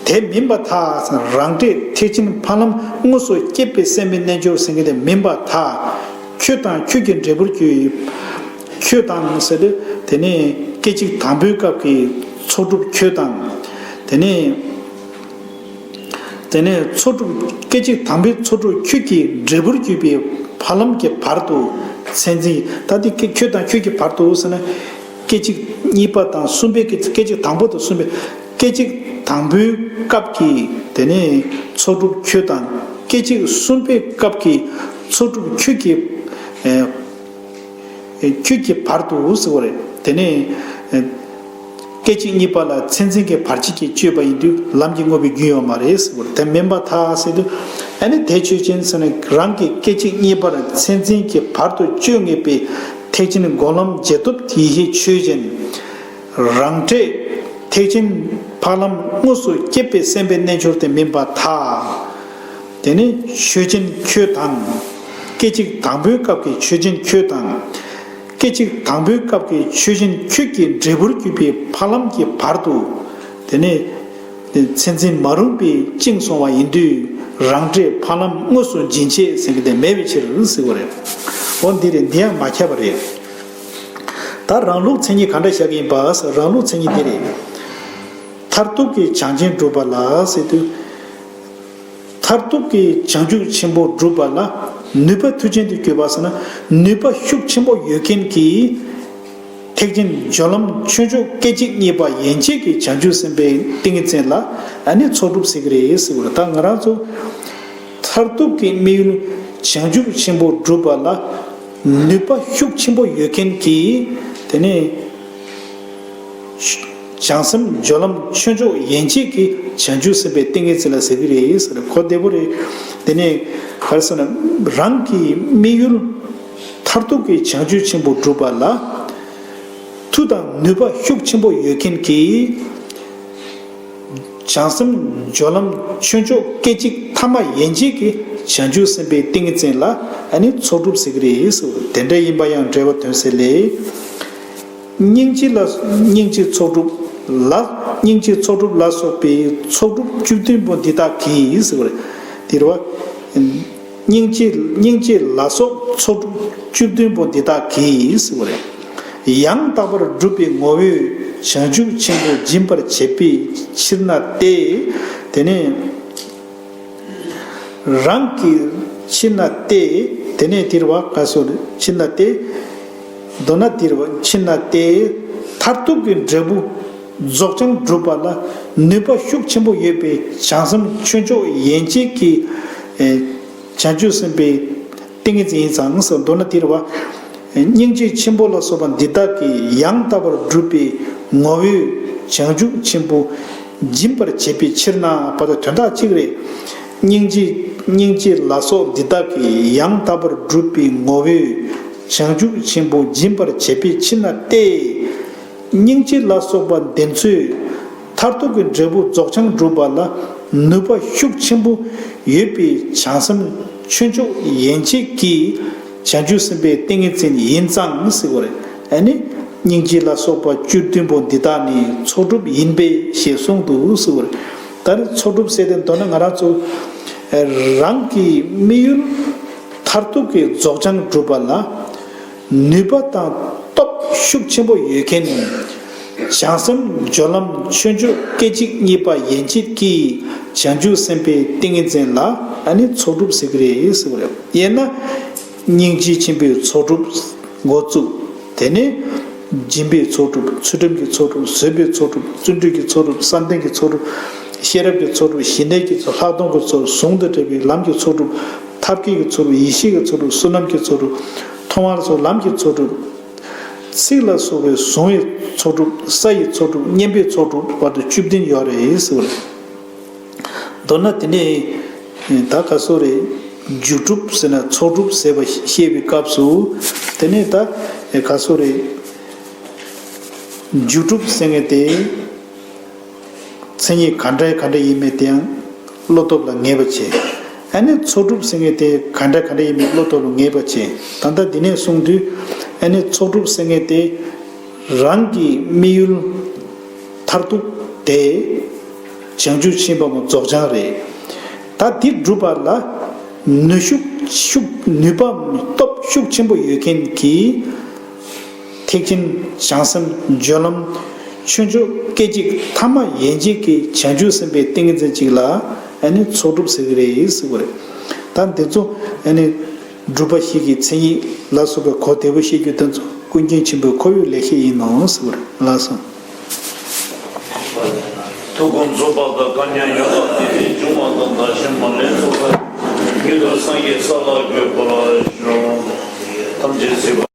དེ་མིན་པར་ཐལ། རང་འབྲས་ཐེག་ཆེན་ཕ་ལམ་དངོས་སུ་སྐྱེད་པའི་སེམས་དཔའི་རྣལ་འབྱོར་ཟེར་མཁན་དེ་མིན་པར་ཐལ། ཁྱོད་དང་ཁྱོད་ཀྱི་འབྲས་བུར་གྱུར། ཁྱོད་དང་ཟེར་དུས་དེ་ནས་སྐད་ཅིག་དང་པོའི་སྐབས་ཀྱི་ཚོགས་སྒྲུབ་ཁྱོད་དང་། དེ་ནས། དེ་ནས་ཚོགས་སྒྲུབ་སྐད་ཅིག་དང་པོའི་ཚོགས་སྒྲུབ་ཁྱོད་ཀྱི་འབྲས་བུར་གྱུར་པའི་ཕ་ལམ་གྱི་བར་དུ་མཚན་འཛིན། ད་དེ་ཁྱོད་དང་ཁྱོད་ཀྱི་བར་དུ་ཟེར་ན། སྐད་ཅིག་གཉིས་པ་དང་གསུམ་པའི་སྐད་སྐད་ཅིག་དང་པོ་དང་གསུམ་པའི་སྐད་ཅིག་དང་པོའི་སྐབས་ཀྱི་དེ་ནས་ཚོགས་སྒྲུབ་ཁྱོད་དང་། སྐད་ཅིག་གསུམ་པའི་སྐབས་ཀྱི་ཚོགས་སྒྲུབ་ཁྱོད་ཀྱི། ཨེ། ཁྱོད་ཀྱི་བར་དུ་ཟེར་བ་རེད། དེ་ནས། སྐད་ཅིག་གཉིས་པ་ལ་མཚན་འཛིན་གྱི་བར་ཆད་ཀྱིས་གཅོད་པ་ཡིན་དུས་ལམ་གྱི་དངོས་པོའི་རྒྱུན་ཡོད་མ་རེད་ཟེར་བ་རེད། དེ་མིན་པར་ཐལ་ཟེར་དུས། ཨ་ནི་དེ་ཆོས་ཅན་ཟེར་ན། རང་གི་སྐད་ཅིག་གཉིས་པར་མཚན་འཛིན་གྱི་བར་དུ་གཅོད་ངེས་པའི་ཐེག་ཆེན་སྒོམ་ལམ་རྗེས་ཐོབ་ཡེ་ཤེས་ཆོས་ཅན། རང་འབྲས་ཐེག་ཆེན་ཕ་ལམ་དངོས་སུ་སྐྱེད་པའི་སེམས་དཔའི་རྣལ་འབྱོར་དེ་མིན་པར་ཐལ། དེ་ནི་ཆོས་ཅན་ཁྱོད་དང་། སྐད་ཅིག་དང་པོའི་སྐབས་ཀྱི་ཆོས་ཅན་ཁྱོད་དང་། སྐད་ཅིག་དང་པོའི་སྐབས་ཀྱི་ཆོས་ཅན་ཁྱོད་ཀྱི་འབྲས་བུར་གྱུར་པའི་ཕ་ལམ་གྱི་བར་དུ། དེ་ནི་མཚན་འཛིན་མ་རུངས་པས་བཅིངས་སོང་བ་ཡིན་དུས། རང་འབྲས་ཕ་ལམ་དངོས་སུ་འབྱིན་བྱེད་ཟེར་གྱི་དེ་མེད་པའི་ཕྱིར་ཟེར་བ་རེད། འོ་འདི་རེད། འདི་ཡང་མ་ཁྱབ་པ་རེད། ད་རང་ལུགས་མཚན་ཉིད་ག་འདྲ་བཞག་གི་ཡིན་པ་ཟེར། རང་ལུགས་མཚན་ཉིད་འདི་རེད། མཐར་ཐུག་གི་བྱང་ཆེན་སྒྲུབ་པ་ལ་ཟེར་དུས། མཐར་ཐུག་གི་བྱང་ཆུབ་ཆེན་པོ་སྒྲུབ་པ་ལ་ནུས་པ་མཐུ་ཅན་དུ་གྱུར་པ་ཟེར་ན། ནུས་པ་ཤུགས་ཆེན་པོ་ཡོད་མཁན་གྱི་ཐེག་ཆེན་སྦྱོར་ལམ་ཆོས་མཆོག་སྐད་ཅིག་གཉིས་པ་ཡན་ཆད་ཀྱི་བྱང་ཆུབ་སེམས་དཔའི་ཏིང་ངེ་འཛིན་ལ་ཨ་ནི་ཚོགས་སྒྲུབ་ཟེར་གྱི་རེད་ཟེར་བ་རེད། ད་ང་རང་ཚོ་མཐར་ཐུག་གི་དམིགས་ཡུལ་བྱང་ཆུབ་ཆེན་པོ་སྒྲུབ་པ་ལ་ནུས་པ་ཤུགས་ཆེན་པོ་ཡོད་མཁན་གྱི་དེ་ནས། བྱང་སེམས་སྦྱོར་ལམ་ཆོས་མཆོག་ཡན་ཆད་ཀྱི་བྱང་ཆུབ་སེམས་དཔའི་ཏིང་ངེ་འཛིན་ལ་ཟེར་གྱི་རེད་ཟེར། གོ་བདེ་པོ་རེད། དེ་ནས་ག་རེ་ཟེར་ན། རང་གི་དམིགས་ཡུལ་མཐར་ཐུག་གི་བྱང་ཆུབ་ཆེན་པོ་སྒྲུབ་པ་ལ་མཐུ་དང་ནུས་པ་ཤུགས་ཆེན་པོ་ཡོད་མཁན་གྱི་བྱང་སེམས་སྦྱོར་ལམ་ཆོས་མཆོག་སྐད་ཅིག་ཐ་མ་ཡན་ཆད་ཀྱི་བྱང་ཆུབ་སེམས་དཔའི་ཏིང་ངེ་འཛིན་ལ་ཨ་ནི་ཚོགས་སྒྲུབ་ཟེར་གྱི་རེད་ཟེར། དེ་འདྲ་ཡིན་པ་ཡང་འགྲེལ་པ་དོན་གསལ་ལས། སྙིང་རྗེ་ལ་སྙིང་རྗེ་ཚོགས་སྒྲུབ་ལ། སྙིང་རྗེ་ཚོགས་སྒྲུབ་ལ་སོགས་པའི་ཚོགས་སྒྲུབ་བཅུ་བདུན་པོ་འདི་དག་གིས་ཟེར་བ་རེད། དེ་རེད་བ། སྙིང་རྗེ་སྙིང་རྗེ་ལ་སོགས་ཚོགས་སྒྲུབ་བཅུ་བདུན་པོ་འདི་དག་གིས་ཟེར་བ་རེད། ཡང་དག་པར་སྒྲུབ་པའི་ངོ་བོས་བྱང་ཆུབ་ཆེན་པོ་འབྱིན་པར་བྱེད་པའི་ཕྱིར་ན་སྟེ། དེ་ནས། རང་གི་ཕྱིར་ན་སྟེ། དེ་ནས་དེ་རེད་བ། ག་སོ་རེད། ཕྱིར་ན་སྟེ། མདོར་ན་དེ་རེད་བ། ཕྱིར་ན་སྟེ། མཐར་ཐུག་གི་འབྲས་བུ་རྫོགས་བྱང་སྒྲུབ་པ་ལ་ནུས་པ་ཤུགས་ཆེན་པོ་ཡོད་པའི་བྱང་སེམས་ཆོས་མཆོག་ཡན་ཆད་ཀྱི་ཨེ་བྱང་ཆུབ་སེམས་དཔའི་ཏིང་ངེ་འཛིན་ཡིན་ཙང་ཟེར། མདོར་ན་དེ་རེད་བ། སྙིང་རྗེ་ཆེན་པོ་ལ་སོགས་པ་འདི་དག་གིས་ཡང་དག་པར་སྒྲུབ་པའི་ངོ་བོས་བྱང་ཆུབ་ཆེན་པོ་འབྱིན་པར་བྱེད་པའི་ཕྱིར་ན། བར་དུ་དོན་དག་གཅིག་རེད། སྙིང་རྗེ་སྙིང་རྗེ་ལ་སོགས་འདི་དག་གིས་ཡང་དག་པར་སྒྲུབ་པའི་ངོ་བོས་བྱང་ཆུབ་ཆེན་པོ་འབྱིན་པར་བྱེད་པའི་ཕྱིར་ན་སྟེ། སྙིང་རྗེ་ལ་སོགས་པ་འདི་ཚོས་མཐར་ཐུག་གི་འབྲས་བུ་རྫོགས་བྱང་སྒྲུབ་པ་ལ་ནུས་པ་ཤུགས་ཆེན་པོ་ཡོད་པའི་བྱང་སེམས་ ཆོས་མཆོག་ཡན་ཆད་ཀྱི་བྱང་ཆུབ་སེམས་དཔའི་ཏིང་ངེ་འཛིན་ཡིན་ཙང་ཟེར་བ་རེད། ཨ་ནི་སྙིང་རྗེ་ལ་སོགས་པ་བཅུ་བདུན་པོ་འདི་དག་ནི་ཚོགས་སྒྲུབ་ཡིན་པས་ཞེས་གསུངས་འདུག་ཟེར་བ་རེད། ད་རེས་ཚོགས་སྒྲུབ་ཟེར་དེ་མདོར་ན་ང་རང་ཚོ་རང་གི་དམིགས་ཡུལ་མཐར་ཐུག་གི་རྫོགས་བྱང་སྒྲུབ་པ་ལ། ནུས་པ་དང་སྟོབས་ཤུགས་ཆེན་པོ་ཡོད་མཁན། བྱང་སེམས་སྦྱོར་ལམ་ཆོས་མཆོག་སྐད་ཅིག་གཉིས་པ་ཡན་ཆད་ཀྱི་བྱང་ཆུབ་སེམས་དཔའི་ཏིང་ངེ་འཛིན་ལ་ཨ་ནི་ཚོགས་སྒྲུབ་ཟེར་གྱི་རེད་ཟེར་བ་རེད། དབྱེ་ན། སྙིང་རྗེ་ཆེན་པོའི་ཚོགས་སྒྲུབ་འགོ་བཙུགས། དེ་ནས་སྦྱིན་པའི་ཚོགས་སྒྲུབ། ཚུལ་ཁྲིམས་ཀྱི་ཚོགས་སྒྲུབ། བཟོད་པའི་ཚོགས་སྒྲུབ། བརྩོན་འགྲུས་ཀྱི་ཚོགས་སྒྲུབ། བསམ་གཏན་གྱི་ཚོགས་སྒྲུབ། ཤེས་རབ་ཀྱི་ཚོགས་སྒྲུབ། ཞི་གནས་ཀྱི་ཚོགས། ལྷག་མཐོང་གི་ཚོགས། ཟུང་དུ་འབྲེལ་བའི་ལམ་གྱི་ཚོགས་སྒྲུབ། ཐབས་མཁས་ཀྱི་ཚོགས་སྒྲུབ། ཡེ་ཤེས་ཀྱི་ཚོགས་སྒྲུབ། བསོད་ནམས་ཀྱི་ཚོགས། ལམ་གྱི་ཚོགས་སྒྲུབ། ཚིག་ལ་སོགས་པའི་གཟུང་བའི་ཚོགས་སྒྲུབ། ས་ཡི་ཚོགས་སྒྲུབ། བསྙེན་པའི་ཚོགས་སྒྲུབ་བར་དུ་བཅུ་བདུན་ཡོད་རེད་ཟེར་བ་རེད། མདོར་ན་དེ་ནས་ད་ག་སོ་རེད། རྒྱུ་སྒྲུབ་ཟེར་ན་ཚོགས་སྒྲུབ་ཟེར་བ་བཤད་པའི་སྐབས་སུ། དེ་ནས་ད་ག་སོ་རེད། རྒྱུ་སྒྲུབ་ཟེར་མཁན་དེ། མཚན་ཉིད་ག་འདྲ་ག་འདྲ་ཡིན་མིན་དེའང་བློ་སྟོབས་ལ་ངེས་པ་བྱེད། ཨ་ནི་ཚོགས་སྒྲུབ་ཟེར་མཁན་དེ་ག་འདྲ་ག་འདྲ་ཡིན་མིན་བློ་སྟོབས་ལ་ངེས་པ་བྱེད། ད་ལྟ་འདི་ནས་གསུངས་དུས། ཨ་ནི་ཚོགས་སྒྲུབ་ཟེར་མཁན་དེ་རང་གི་དམིགས་ཡུལ་མཐར་ཐུག་དེ་བྱང་ཆུབ་ཕྱིན་པ་མོ་རྫོགས་བྱང་རེད། ད་འདི་སྒྲུབ་པ་ལ་ནུས་ཤུགས་ཤུགས་ནུས་པ་སྟོབས་ཤུགས་ཆེན་པོ་ཡོད་མཁན་གྱི། ཐེག་ཆེན་བྱང་སེམས་སྦྱོར་ལམ་ཆོས་མཆོག་སྐད་ཅིག་ཐ་མ་ཡན་ཆད་ཀྱི་བྱང་ཆུབ་སེམས་དཔའི་ཏིང་ངེ་འཛིན་གཅིག་ལ་ཨ་ནི་ཚོགས་སྒྲུབ་ཟེར་གྱི་རེད་ཟེར་བ་རེད། ད་འདི་ཚོ་ཨ་ནི་སྒྲུབ་པ་བཞི་གི་མཚན་ཉིད་ལ་སོགས་པའི་གོ་བདེ་པོ་ཤེས་རྒྱུ་དེ་ཚོ་ཀུན་མཁྱེན་ཆེན་པོའི་ཁོར་ཡུག་ལེགས་བཤད་ཡིན་ནོ་ཟེར་བ་རེད། ལགས་སོ། ཐུགས་དགོངས་རྫོགས་པ་དང་བཀའ་ཉན་ཡོངས་རྫོགས་དེ་ལས་འབྱུང་བ་དང་བདག་གཞན་མ་ལན་ཚོགས་པ་མྱུར་དུ་སངས་རྒྱས་ས་ལ་འགོད་པར་ཤོག་ཐམས་ཅད་གཟིགས་པ།